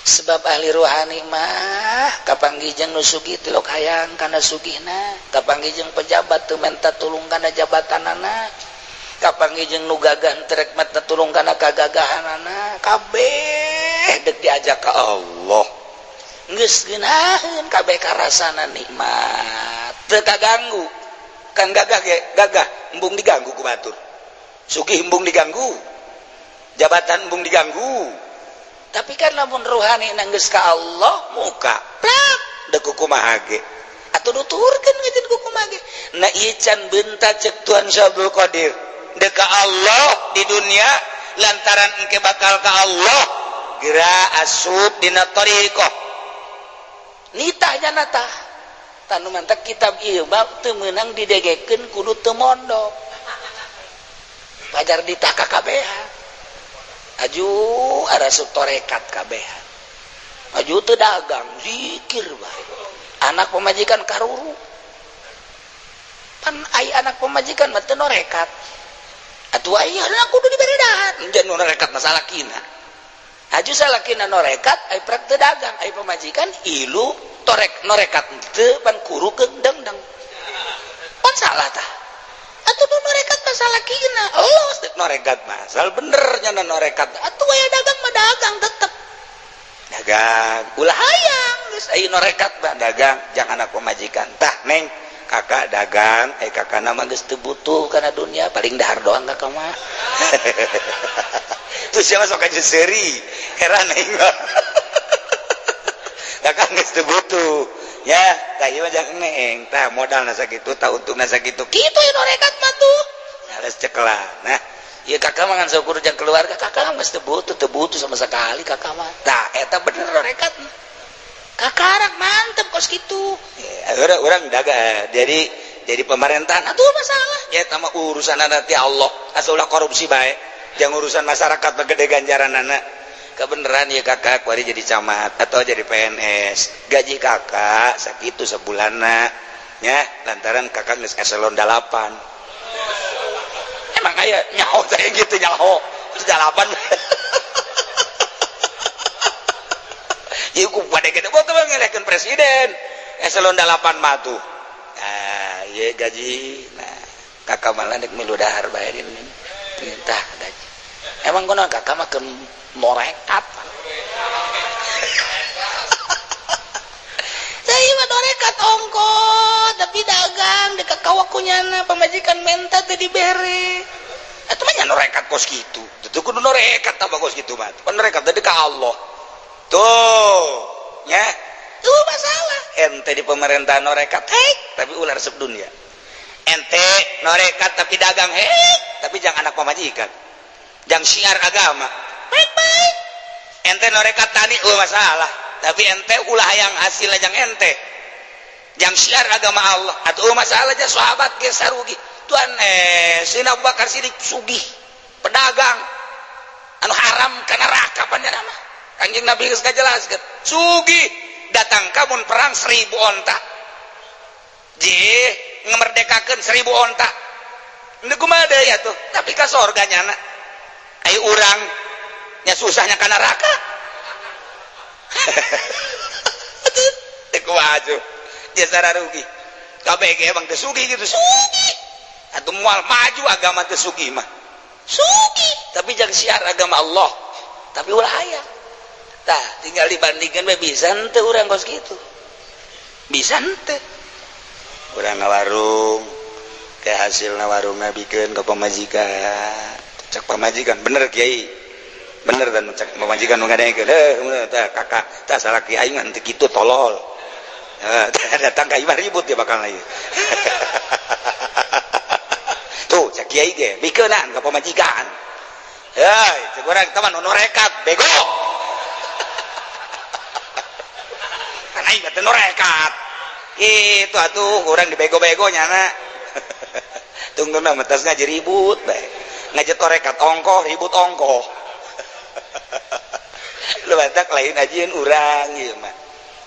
Sebab ahli ruhani mah kapanggih jeung nu sugih tilok hayang kana sugihna, kapanggih jeung pejabat teu menta tulung kana jabatanana, kapanggih jeung nu gagah teu rek menta tulung kana kagagahanana, kabeh deuk diajak ka Allah. Geus geunaheun kabeh karasana nikmat, teu kaganggu. Kan gagah ge, gagah embung diganggu ku batur. Sugih embung diganggu. Jabatan embung diganggu. Tapi kan lamun ruhani geus ka Allah muka plak deuk kumaha ge. Atuh nuturkeun ngeujeun ku kumaha ge. Nah ieu can beunta cek Tuhan Syekh Abdul Qadir. Deuk ka Allah di dunia lantaran engke bakal ka Allah geura asup dina thariqah. Nitahnya natah. Tanu mantak kitab ieu mah teu meunang didegekeun kudu teu mondok. Pajar ditah ka kabehan. Aju arasup torekat kabehan. Aju teu dagang, zikir bae. Anak pemajikan karuru. Pan ai anak pemajikan mah teu norekat. Atuh ai anak kudu dibere dahar. Enjan nu norekat mah salakina. Aju salakina norekat, ai prek teu dagang, ai pemajikan ilu torek norekat teu pan kurukeun dengdeng. Pan salah tah. Atuh nu norekat mah salakina. Oh, norekat mah asal bener nya norekat. Atuh aya dagang mah dagang tetep. Dagang ulah hayang geus ai norekat mah dagang jangan anak pemajikan. Tah neng kakak dagang, kakak nama geus teu butuh kana dunia paling dahar doang kakak mah. Terus siapa sok aja seri heran aing mah. Kakak geus teu butuh. Ya, tah ieu mah jangan neng, tah modalna sakitu, tah untungna sakitu. Kitu ieu norekat mah tuh. Harus ceklah. Nah, ieu kakak mah ngan saukur jeung keluarga, kakak mah geus teu butuh sama sekali kakak mah. Tah eta bener norekat. Kakarak mantep kos kitu. Ya, urang dagang jadi pemerintahan atuh masalah. Ya eta mah urusan nanti Allah. Asa ulah korupsi bae. Jangan urusan masyarakat mah gede ganjaranana. Kebeneran ya kakak kuari jadi camat atau jadi PNS. Gaji kakak sakitu sebulanna nya lantaran kakak geus eselon 8. Emang aya nyaho teh gitu nyaho. Terus 8. Ieu ku pada gede boh teh ngelehkeun presiden. Eselon 8 mah tuh. Nah, ieu gaji. Nah, kakak malah dek milu dahar bae ini. Tah gaji. Emang kono kakak mah keur norekat. Saya mah norekat ongko, tapi dagang dekat kawakunyana pemajikan menta teu dibere. Atuh mah nya norekat kos kitu. Teu kudu norekat tambah kos kitu mah. Pan norekat teh ka Allah. Tuh, nya. Tuh masalah. Ente di pemerintahan norekat, hei, tapi ulah resep dunia. Ente norekat tapi dagang, hei, tapi jangan anak pemajikan. Jangan syiar agama. Baik-baik. Ente norekat tani eueuh masalah, tapi ente ulah yang hasil jang ente. Jang syiar agama Allah. Atuh masalah aja sahabat ge sarugi. Tuan Sayyidina Abu Bakar Siddiq sugih, pedagang. Anu haram ka neraka panjana mah. Kanjeng Nabi geus ngajelaskeun, sugih datang ka mun perang 1000 onta. Jih ngemerdekakeun 1000 onta. Nu kumaha deui atuh? Tapi ka sorga nyana. Ayo urang nya susahnya ka neraka. Teu kumaha atuh. Jasara rugi. Kabeh ge emang teu sugih gitu, sugih. Atuh moal maju agama teu sugih mah. Sugih, tapi jangan syiar agama Allah. tapi ulah aya. Tah tinggal dibandingkan we bisa henteu urang kos kitu. Bisa henteu. Urang ngawarung kayak hasilna warungna bikeun ka pamajikan. Cek pamajikan bener kiai. Bener dan cek pamajikan nu ngadengekeun. Heuh tah kakak tah salah kiai mah henteu kitu tolol. Datang ka imah ribut dia bakal lagi. Tuh cek kiai ge bikeunan ka pamajikan. Heuy cek urang teh mah nu norekat bego. Kan aing teh norekat. Itu atuh urang dibego-bego nyana. Tunggu mah tas ngaji ribut bae. Ngaji torekat ongkoh ribut ongkoh. Lu batak lain ajieun urang ieu mah.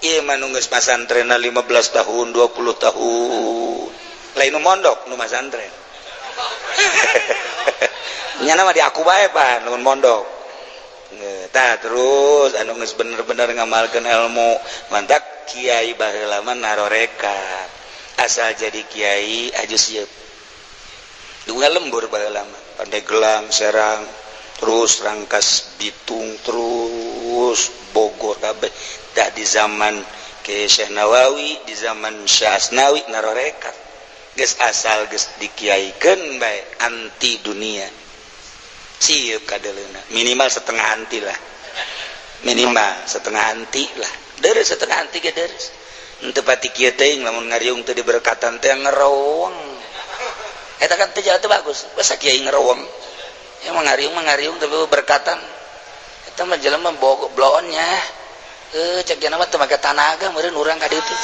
Ieu mah nu geus pasantrenna 15 tahun, 20 tahun. Lain nu mondok nu masantren. Nyana mah di aku bae pan nu mondok. Tah terus anu geus bener-bener ngamalkeun ilmu, mantak kiai baheula mah narorekat. Asal jadi kiai aju sieup. Duga lembur baheula mah, Pandeglang, Serang, terus Rangkas Bitung, terus Bogor kabeh. Dah di zaman Ki Syekh Nawawi, di zaman Syekh Asnawi narorekat. Geus asal geus dikiaikeun bae anti dunia. Sieup kadeleuna, minimal setengah anti lah. Minimal setengah anti lah. Deres setengah anti ge deres. Henteu pati kieu teuing lamun ngariung teu diberkatan teh ngerowong. Eta kan teu jalan teu bagus. Basa kiai ngerowong. Ya mah ngariung tapi berkatan. Eta mah jelema bloonnya. Cek jana mah teu make tanaga meureun urang ka ditu.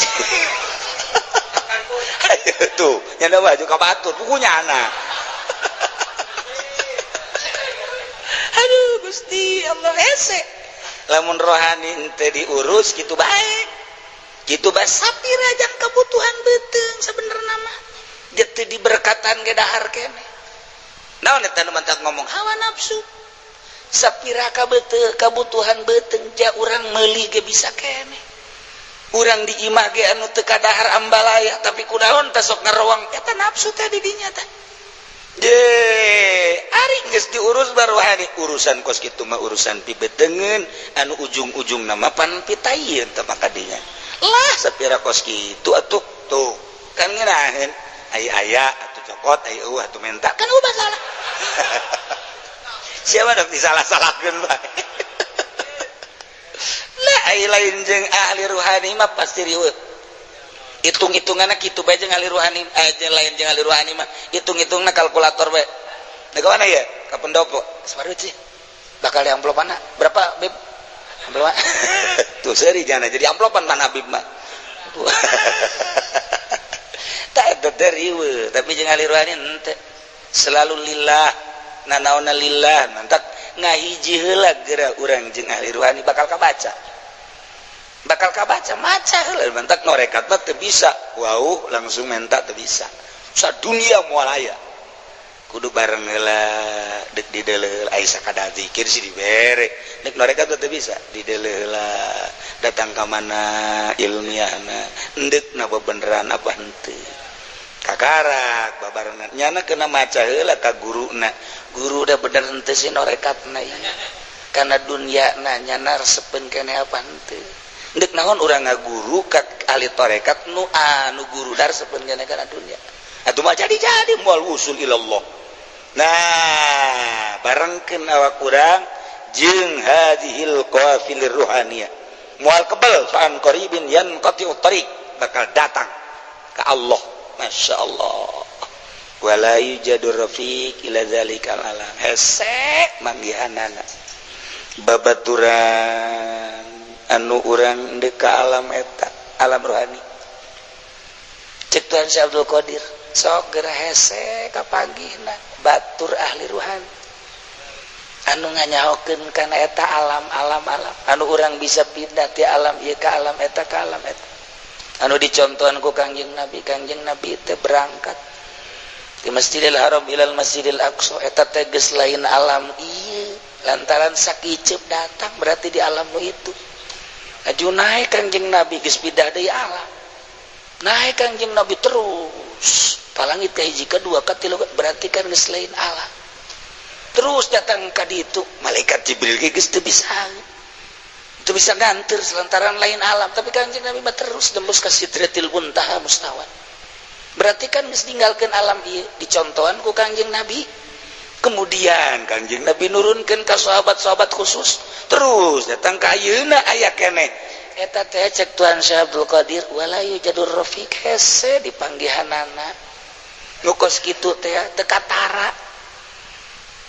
Tuh, nyanda baju ka batur pukunya anak. Aduh Gusti Allah hese. Lamun rohani henteu diurus kitu bae. Kitu bae sapira jang kebutuhan beuteung sabenerna mah. Jeung teu diberkatan ge dahar keneh. Naon eta nu mantak ngomong hawa nafsu. Sapira ka beuteung kabutuhan beuteung ja urang meuli ge bisa keneh. Urang di imah ge anu teu kadahar ambalaya tapi kunaon teh sok ngarowang eta nafsu teh di dinya teh. Je, ari geus diurus baruhani urusan kos kitu mah urusan pibetengeun anu ujung-ujung nama pan pitaieun teh maka dinya. Lah sapira kos kitu atuh tuh kan ngeunaheun ai aya atuh cokot ai eueuh atuh menta kan eueuh masalah. Siapa dok disalah-salahkeun bae. Lah ai lain jeung ahli ruhani mah pasti riweuh. Hitung-hitunganna kitu bae jeung ahli ruhani, jeung lain jeung ahli ruhani mah hitung-hitungna kalkulator bae. Nah ka mana ya? Ka pendopo. Sabar sih. Bakal di amplopanna berapa, Bib? Amplop. Tuh seuri jana jadi amplopan pan Habib mah. Tak eta teh riweuh, tapi jeung ahli ruhani henteu. Selalu lillah, nanaonna lillah, mantak ngahiji heula geura urang jeung ahli ruhani bakal kabaca. Bakal kabaca maca heula mantak norekat mah teu bisa. Wau langsung menta teu bisa. Sadunia moal aya. Kudu bareng heula deuk dideuleuh ai sakadar zikir sih dibere. Deuk norekat mah teu bisa dideuleuh heula. Datang ka mana ilmiahna, endeukna bebeneran apa henteu. Kakarak babarengan nyana kena maca heula ka guruna. Guru udah bener henteu sih norekatna ieu. Kana dunyana nyana resepeun keneh apa henteu. Ndek naon urang ngaguru ka ahli tarekat nu anu guru dar resepeun keneh kana dunya. Atuh mah jadi-jadi moal wusul ilallah. Nah, barengkeun awak urang jeung hadhil qafilir ruhaniyah. Moal kebel fa'an qaribin yanqati'u tariq, bakal datang ka Allah. Masya Allah. Wala yujadu rafiq ila zalikal alam. Hese manggihanana. Babaturan anu urang deuk ka alam eta, alam rohani. Cek Tuhan Syekh Abdul Qadir, sok geura hese kapanggihna batur ahli ruhani. Anu nganyahokeun kana eta alam-alam alam. Anu urang bisa pindah ti alam ieu ka alam eta ka alam eta. Anu dicontohan ku Kangjeng Nabi teh berangkat di Masjidil Haram ilal Masjidil Aqsa eta teh geus lain alam ieu lantaran sakiceup datang berarti di alam nu itu. Aju naik Kangjeng Nabi geus pindah deui alam. Naik Kangjeng Nabi terus palangit ka hiji ka dua ka tilu berarti kan geus lain alam. Terus datang ka ditu malaikat Jibril ge geus teu bisa nganter lantaran lain alam, tapi Kanjeng Nabi mah terus nembus ka Sidratil Muntaha mustawan. Berarti kan geus ninggalkeun alam ieu dicontohan ku Kanjeng Nabi. Kemudian Kanjeng Nabi nurunkeun ka sahabat-sahabat khusus, terus datang ka ayeuna aya keneh. Eta teh cek Tuhan Syekh Abdul Qadir wala yujadur rafiq hese dipanggihanana. Nu kos kitu teh teu katara.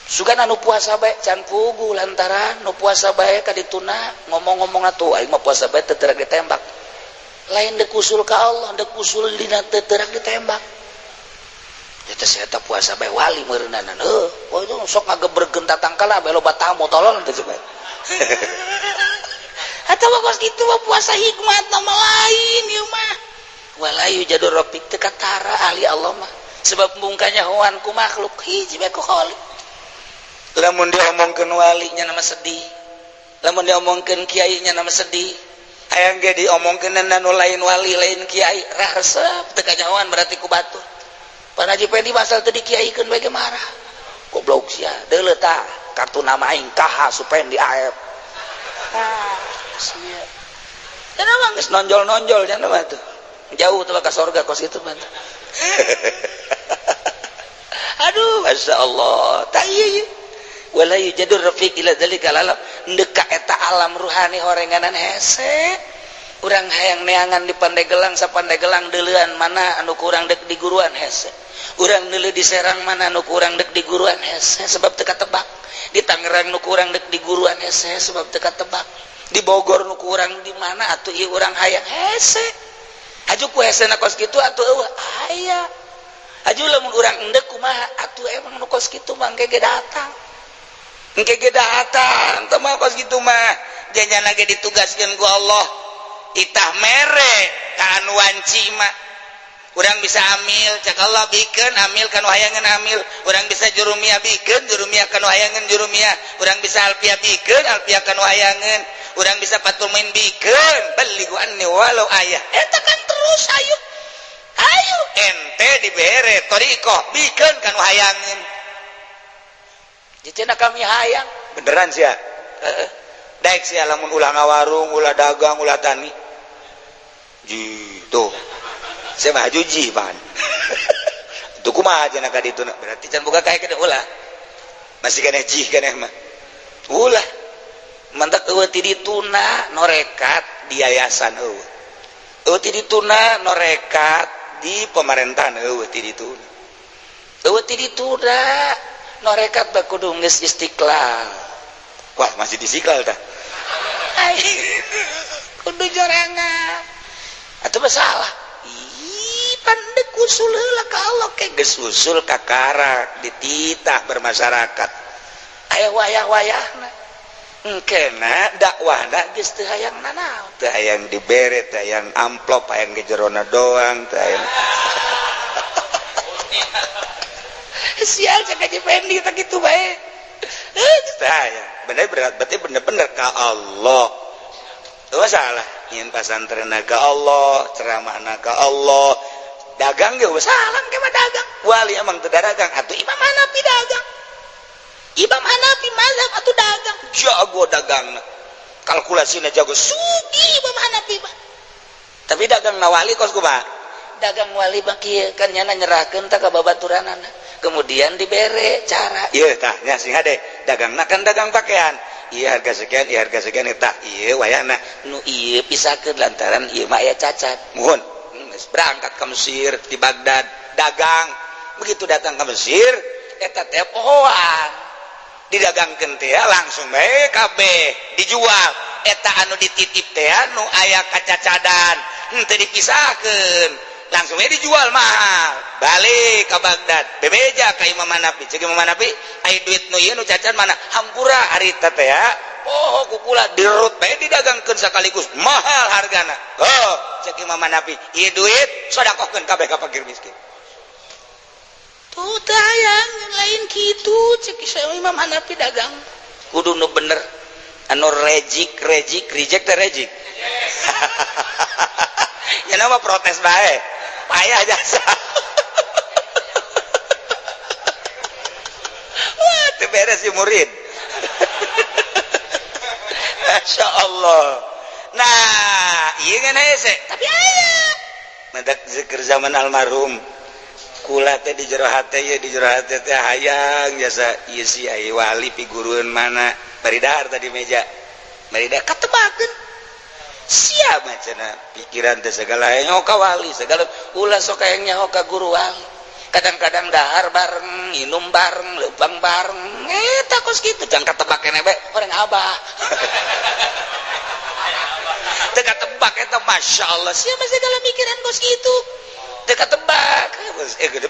Sugan anu puasa bae can pugu lantaran nu puasa bae ka dituna ngomong-ngomong atuh aing mah puasa bae teu terak ditembak. Lain deuk usul ka Allah, deuk usul dina teu terak ditembak. Eta saya teh puasa bae wali meureunana. Heuh, poe itu sok ngagebergeun tatangkala bae loba tamu tolol teh bae. Atawa kos kitu mah puasa hikmat nama lain ieu mah. Wala yujadur rafiq teu katara ahli Allah mah. Sebab mungkanya hoan ku makhluk hiji bae ku khalik. Lamun diomongkeun walinya nama sedih, lamun diomongkeun kiainya nama sedih, hayang ge diomongkeun anu lain wali lain kiai rah resep teu kanyahoan berarti ku batur. Pan Haji Pendi pasal teu dikiaikeun bae ge marah. Goblok sia, deuleu tah kartu nama aing KH Supendi AF. Ah, sia. Dan emang geus nonjol-nonjol nya mah tuh. Jauh tuh ka sorga kos kitu mah. Aduh, masyaallah. Tah ieu wala yujadur rafiq ila dzalika alam ndeka eta alam ruhani horenganan hese urang hayang neangan di Pandegelang sapandegelang deuleuan mana anu kurang dek di guruan hese urang deuleu di Serang mana anu kurang dek di guruan hese sebab teu katebak di Tangerang nu kurang dek di guruan hese sebab teu katebak di Bogor nu kurang di mana atuh ieu urang hayang hese aju ku hesena kos kitu atuh eueuh aya aju lamun urang endek kumaha atuh emang nu kos kitu mah engke ge datang. Engke ge datang teh mah kos kitu mah jangan lagi ditugaskeun ku Allah itah mere ka anu wanci mah urang bisa amil cek Allah bikeun amil kanu hayangeun amil urang bisa jurumiyah bikeun jurumiyah kanu hayangeun jurumiyah urang bisa alfiah bikeun alfiah kanu hayangeun urang bisa fatul main bikeun balighu anni walau ayah eta kan terus ayo ayo ente dibere thariqah bikeun kanu hayangeun. Cina kami hayang beneran sia heeh daek sia lamun ulah ngawarung ulah dagang ulah tani ji tuh saya mah juji pan tuh kumaha cenah ka ditu berarti can boga kae gede ulah masih keneh jih keneh mah ulah mantak eueuh ti dituna norekat di yayasan eueuh eueuh ti dituna norekat di pemerintahan eueuh ti dituna eueuh ti dituna norekat bakudu geus istiqlal. Wah, masih di istiqlal tah. Kudu jorangan. Atuh masalah. Ih, pan deuk usul heula ka Allah ke geus usul ka karak dititah bermasyarakat. Aya wayah-wayahna. Engkena dakwahna geus teu hayang nanaon. Teu hayang dibere, teu hayang amplop, hayang ge jerona doang, teu hayang. Sial cek Haji Pendi tak gitu bae. Tah ya, bener berarti bener-bener ka Allah. Teu salah, nyin pasantren ka Allah, ceramahna ka Allah, dagang ge salah ke mah dagang. Wali emang teu dagang atuh Imam Hanafi dagang. Imam Hanafi mazhab atuh dagang. Jago dagangna. Kalkulasina jago sugih Imam Hanafi mah. Tapi dagang na wali kos kumaha? Dagang wali mah kieu kan nyana nyerahkeun tah ka babaturanana. Kemudian dibere cara iya tah nya sing hade dagangna kan dagang pakaian iya harga sekian iya harga sekian tah iya wayahna nu ieu pisahkeun lantaran ieu mah aya cacat muhun geus berangkat ke Mesir di Baghdad dagang begitu datang ke Mesir eta teh pohoan didagangkeun teh langsung bae kabeh dijual eta anu dititip teh nu aya kacacadan henteu dipisahkeun langsung aja dijual mahal balik ke Baghdad bebeja ka Imam Hanafi cek Imam Hanafi ai duit nu ieu nu cacan mana hampura harita teh ya poho kukula dirut bae didagangkeun sekaligus mahal hargana oh cek Imam Hanafi ieu duit sedekahkeun kabeh ka fakir miskin tuh teu hayang lain kitu cek Imam Hanafi dagang kudu nu bener anu rejik rejik reject teh rejik ya nama protes bae payah jasa. Wah, Teu beres si murid. Masya Allah. Nah, ieu ngan hese, tapi aya. Madak zikir zaman almarhum. Kula teh di jero hate ye di jero hate teh hayang jasa ieu si ai wali pigurueun mana bari dahar tadi meja. Bari dahar katebakeun. Siapa cenah pikiran teh segala hayang ka wali, segala ulah sok hayang nyaho ka guru wali. Kadang-kadang dahar bareng, minum bareng, leumpang bareng. Eta kos kitu jangan katebak keneh bae orang abah. Teu katebak eta Masya Allah. Siapa segala mikiran kos kitu? Teu katebak.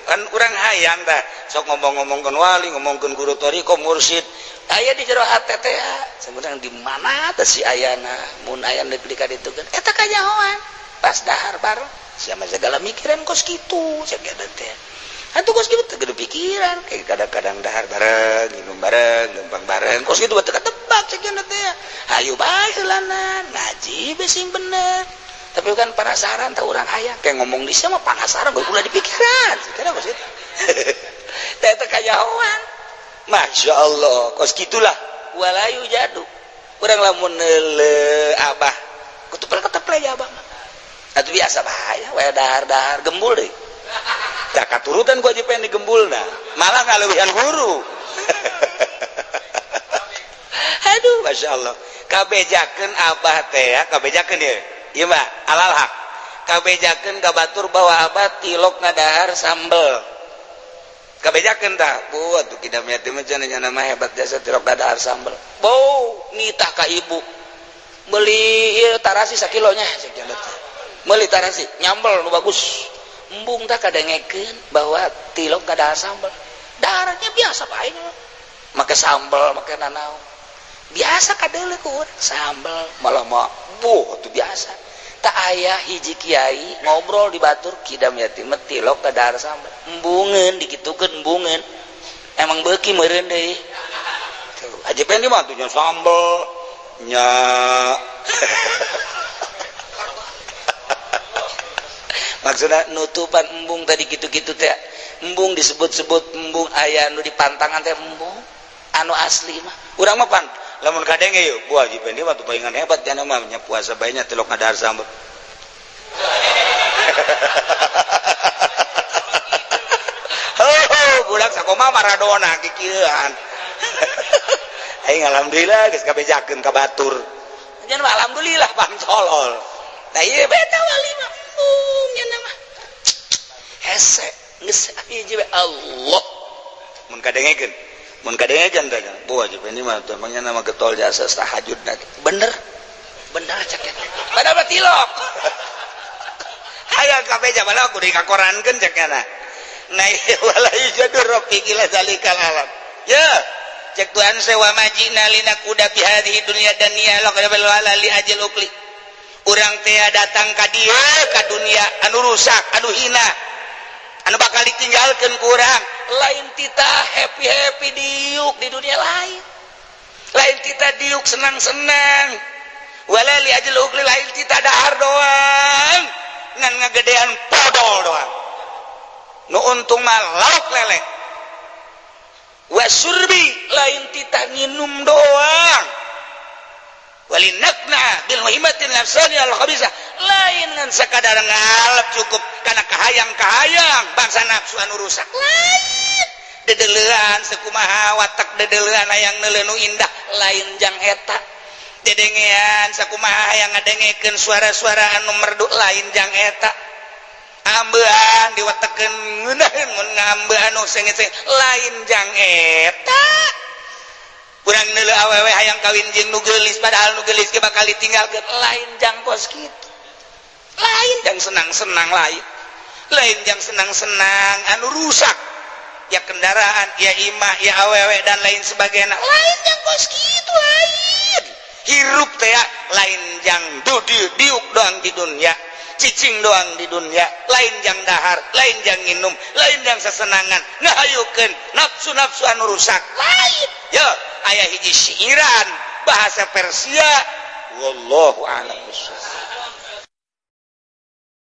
Kan urang hayang tah sok ngomong-ngomongkeun wali, ngomongkeun guru thariqah, mursyid. Aya di jero hate teh sebenarnya di mana teh si ayana mun aya deuk di kaditu kan eta kanyahoan. Pas dahar bareng siapa segala mikiran kos kitu sageda teh. Atuh kos kitu teu gede pikiran, kayak kadang-kadang dahar bareng, minum bareng, lempang bareng, kos kitu teu katebak sageda teh. Hayu bae heulana, ngaji besing bener. Tapi kan penasaran tah urang hayang, kayak ngomong di sia mah penasaran gua ulah di pikiran, sageda kos kitu. Teh teh kanyahoan. Masya Allah, kos kitulah walayu jadu. Urang lamun neuleuh abah, kutupel keteple ya abah mah. Atuh biasa bae, we dahar-dahar gembul deui. Tah katurutan ku aja pengen digembulna, malah ngaleuwihan guru. Aduh, Masya Allah. Kabejakeun abah teh ya, kabejakeun ieu. Ieu mah alal hak. Kabejakeun ka batur bahwa abah tilok ngadahar sambel. Kabejakeun tah, bu atuh kidamnya teh mah cenah nya mah hebat jasa tilok ngadahar sambel. Bau nitah ka ibu. Meuli ieu tarasi sakilonya cek nya teh. Meuli tarasi nyambel nu bagus. Embung tah kadengekeun bahwa tilok ngadahar sambel. Daharnya biasa bae make sambel, make nanaon. Biasa kadeuleuh ku urang sambel malah mah buh atuh biasa. Tak aya hiji kiai ngobrol di batur kidam yatim tilok ngadahar sambel. Embungeun dikitukeun embungeun. Emang beuki meureun deui. Tuh, aja pengen mah atuh nya sambel nya. Maksudna nutupan embung tadi gitu-gitu teh. Embung disebut-sebut embung aya nu dipantangan teh embung anu asli mah. Urang mah pan lamun kadenge yeuh, buah Haji Pendi mah palingan hebat nya mah nya puasa bae nya tilok ngadahar sambel. Heuh, budak sakoma Maradona kikieuan. Aing alhamdulillah geus kabejakeun ka batur. Nya alhamdulillah pang colol. Tah ieu beta wali mah embung nya mah. Hese geus hiji we Allah. Mun kadengekeun. Mun kadengekeun teh bu Haji Pendi mah teh mangnya nama getol jasa tahajud bener. Bener cek eta. Padahal mah tilok. Hayang kabeja malah kudu dikakorankeun cek nya. Nah wala yujadu rafiq ila zalikal alam. Ya, cek Tuhan sewa majina linakuda bi hadhihi dunya dunya laqad wala li ajil ukli. Urang teh datang ka dieu ka dunia anu rusak, anu hina. Anu bakal ditinggalkeun ku urang. Lain tita happy-happy diuk di dunia lain. Lain tita diuk senang-senang. Wala li ajil ukli lain tita dahar doang. Ngan ngagedean podol doang. Nu untung mah lauk lele. Wasurbi lain tita nginum doang. Walinakna bil muhimmatin nafsani al khabisa lain ngan sakadar ngalep cukup kana kahayang-kahayang bangsa nafsu anu rusak lain. Dedelean sakumaha watak dedelean hayang neuleuh nu indah lain jang eta. Dedengean sakumaha hayang ngadengekeun suara-suara anu merdu lain jang eta. Ambean diwetekeun ngeunaheun mun ngambean anu sengit-sengit lain jang eta. Urang neuleuh awewe hayang kawin jeung nu geulis padahal nu geulis ge bakal ditinggalkeun lain jang kos kitu. Lain jang senang-senang lain. Lain jang senang-senang anu rusak. Ya kendaraan, ya imah, ya awewe dan lain sebagainya. Lain jang kos kitu lain. Hirup teh lain jang diuk doang di dunia. Cicing doang di dunia, lain jang dahar, lain jang minum, lain jang sesenangan, ngahayukeun nafsu-nafsu anu rusak, lain. Yo, aya hiji syiiran bahasa Persia, wallahu a'lam bishawab.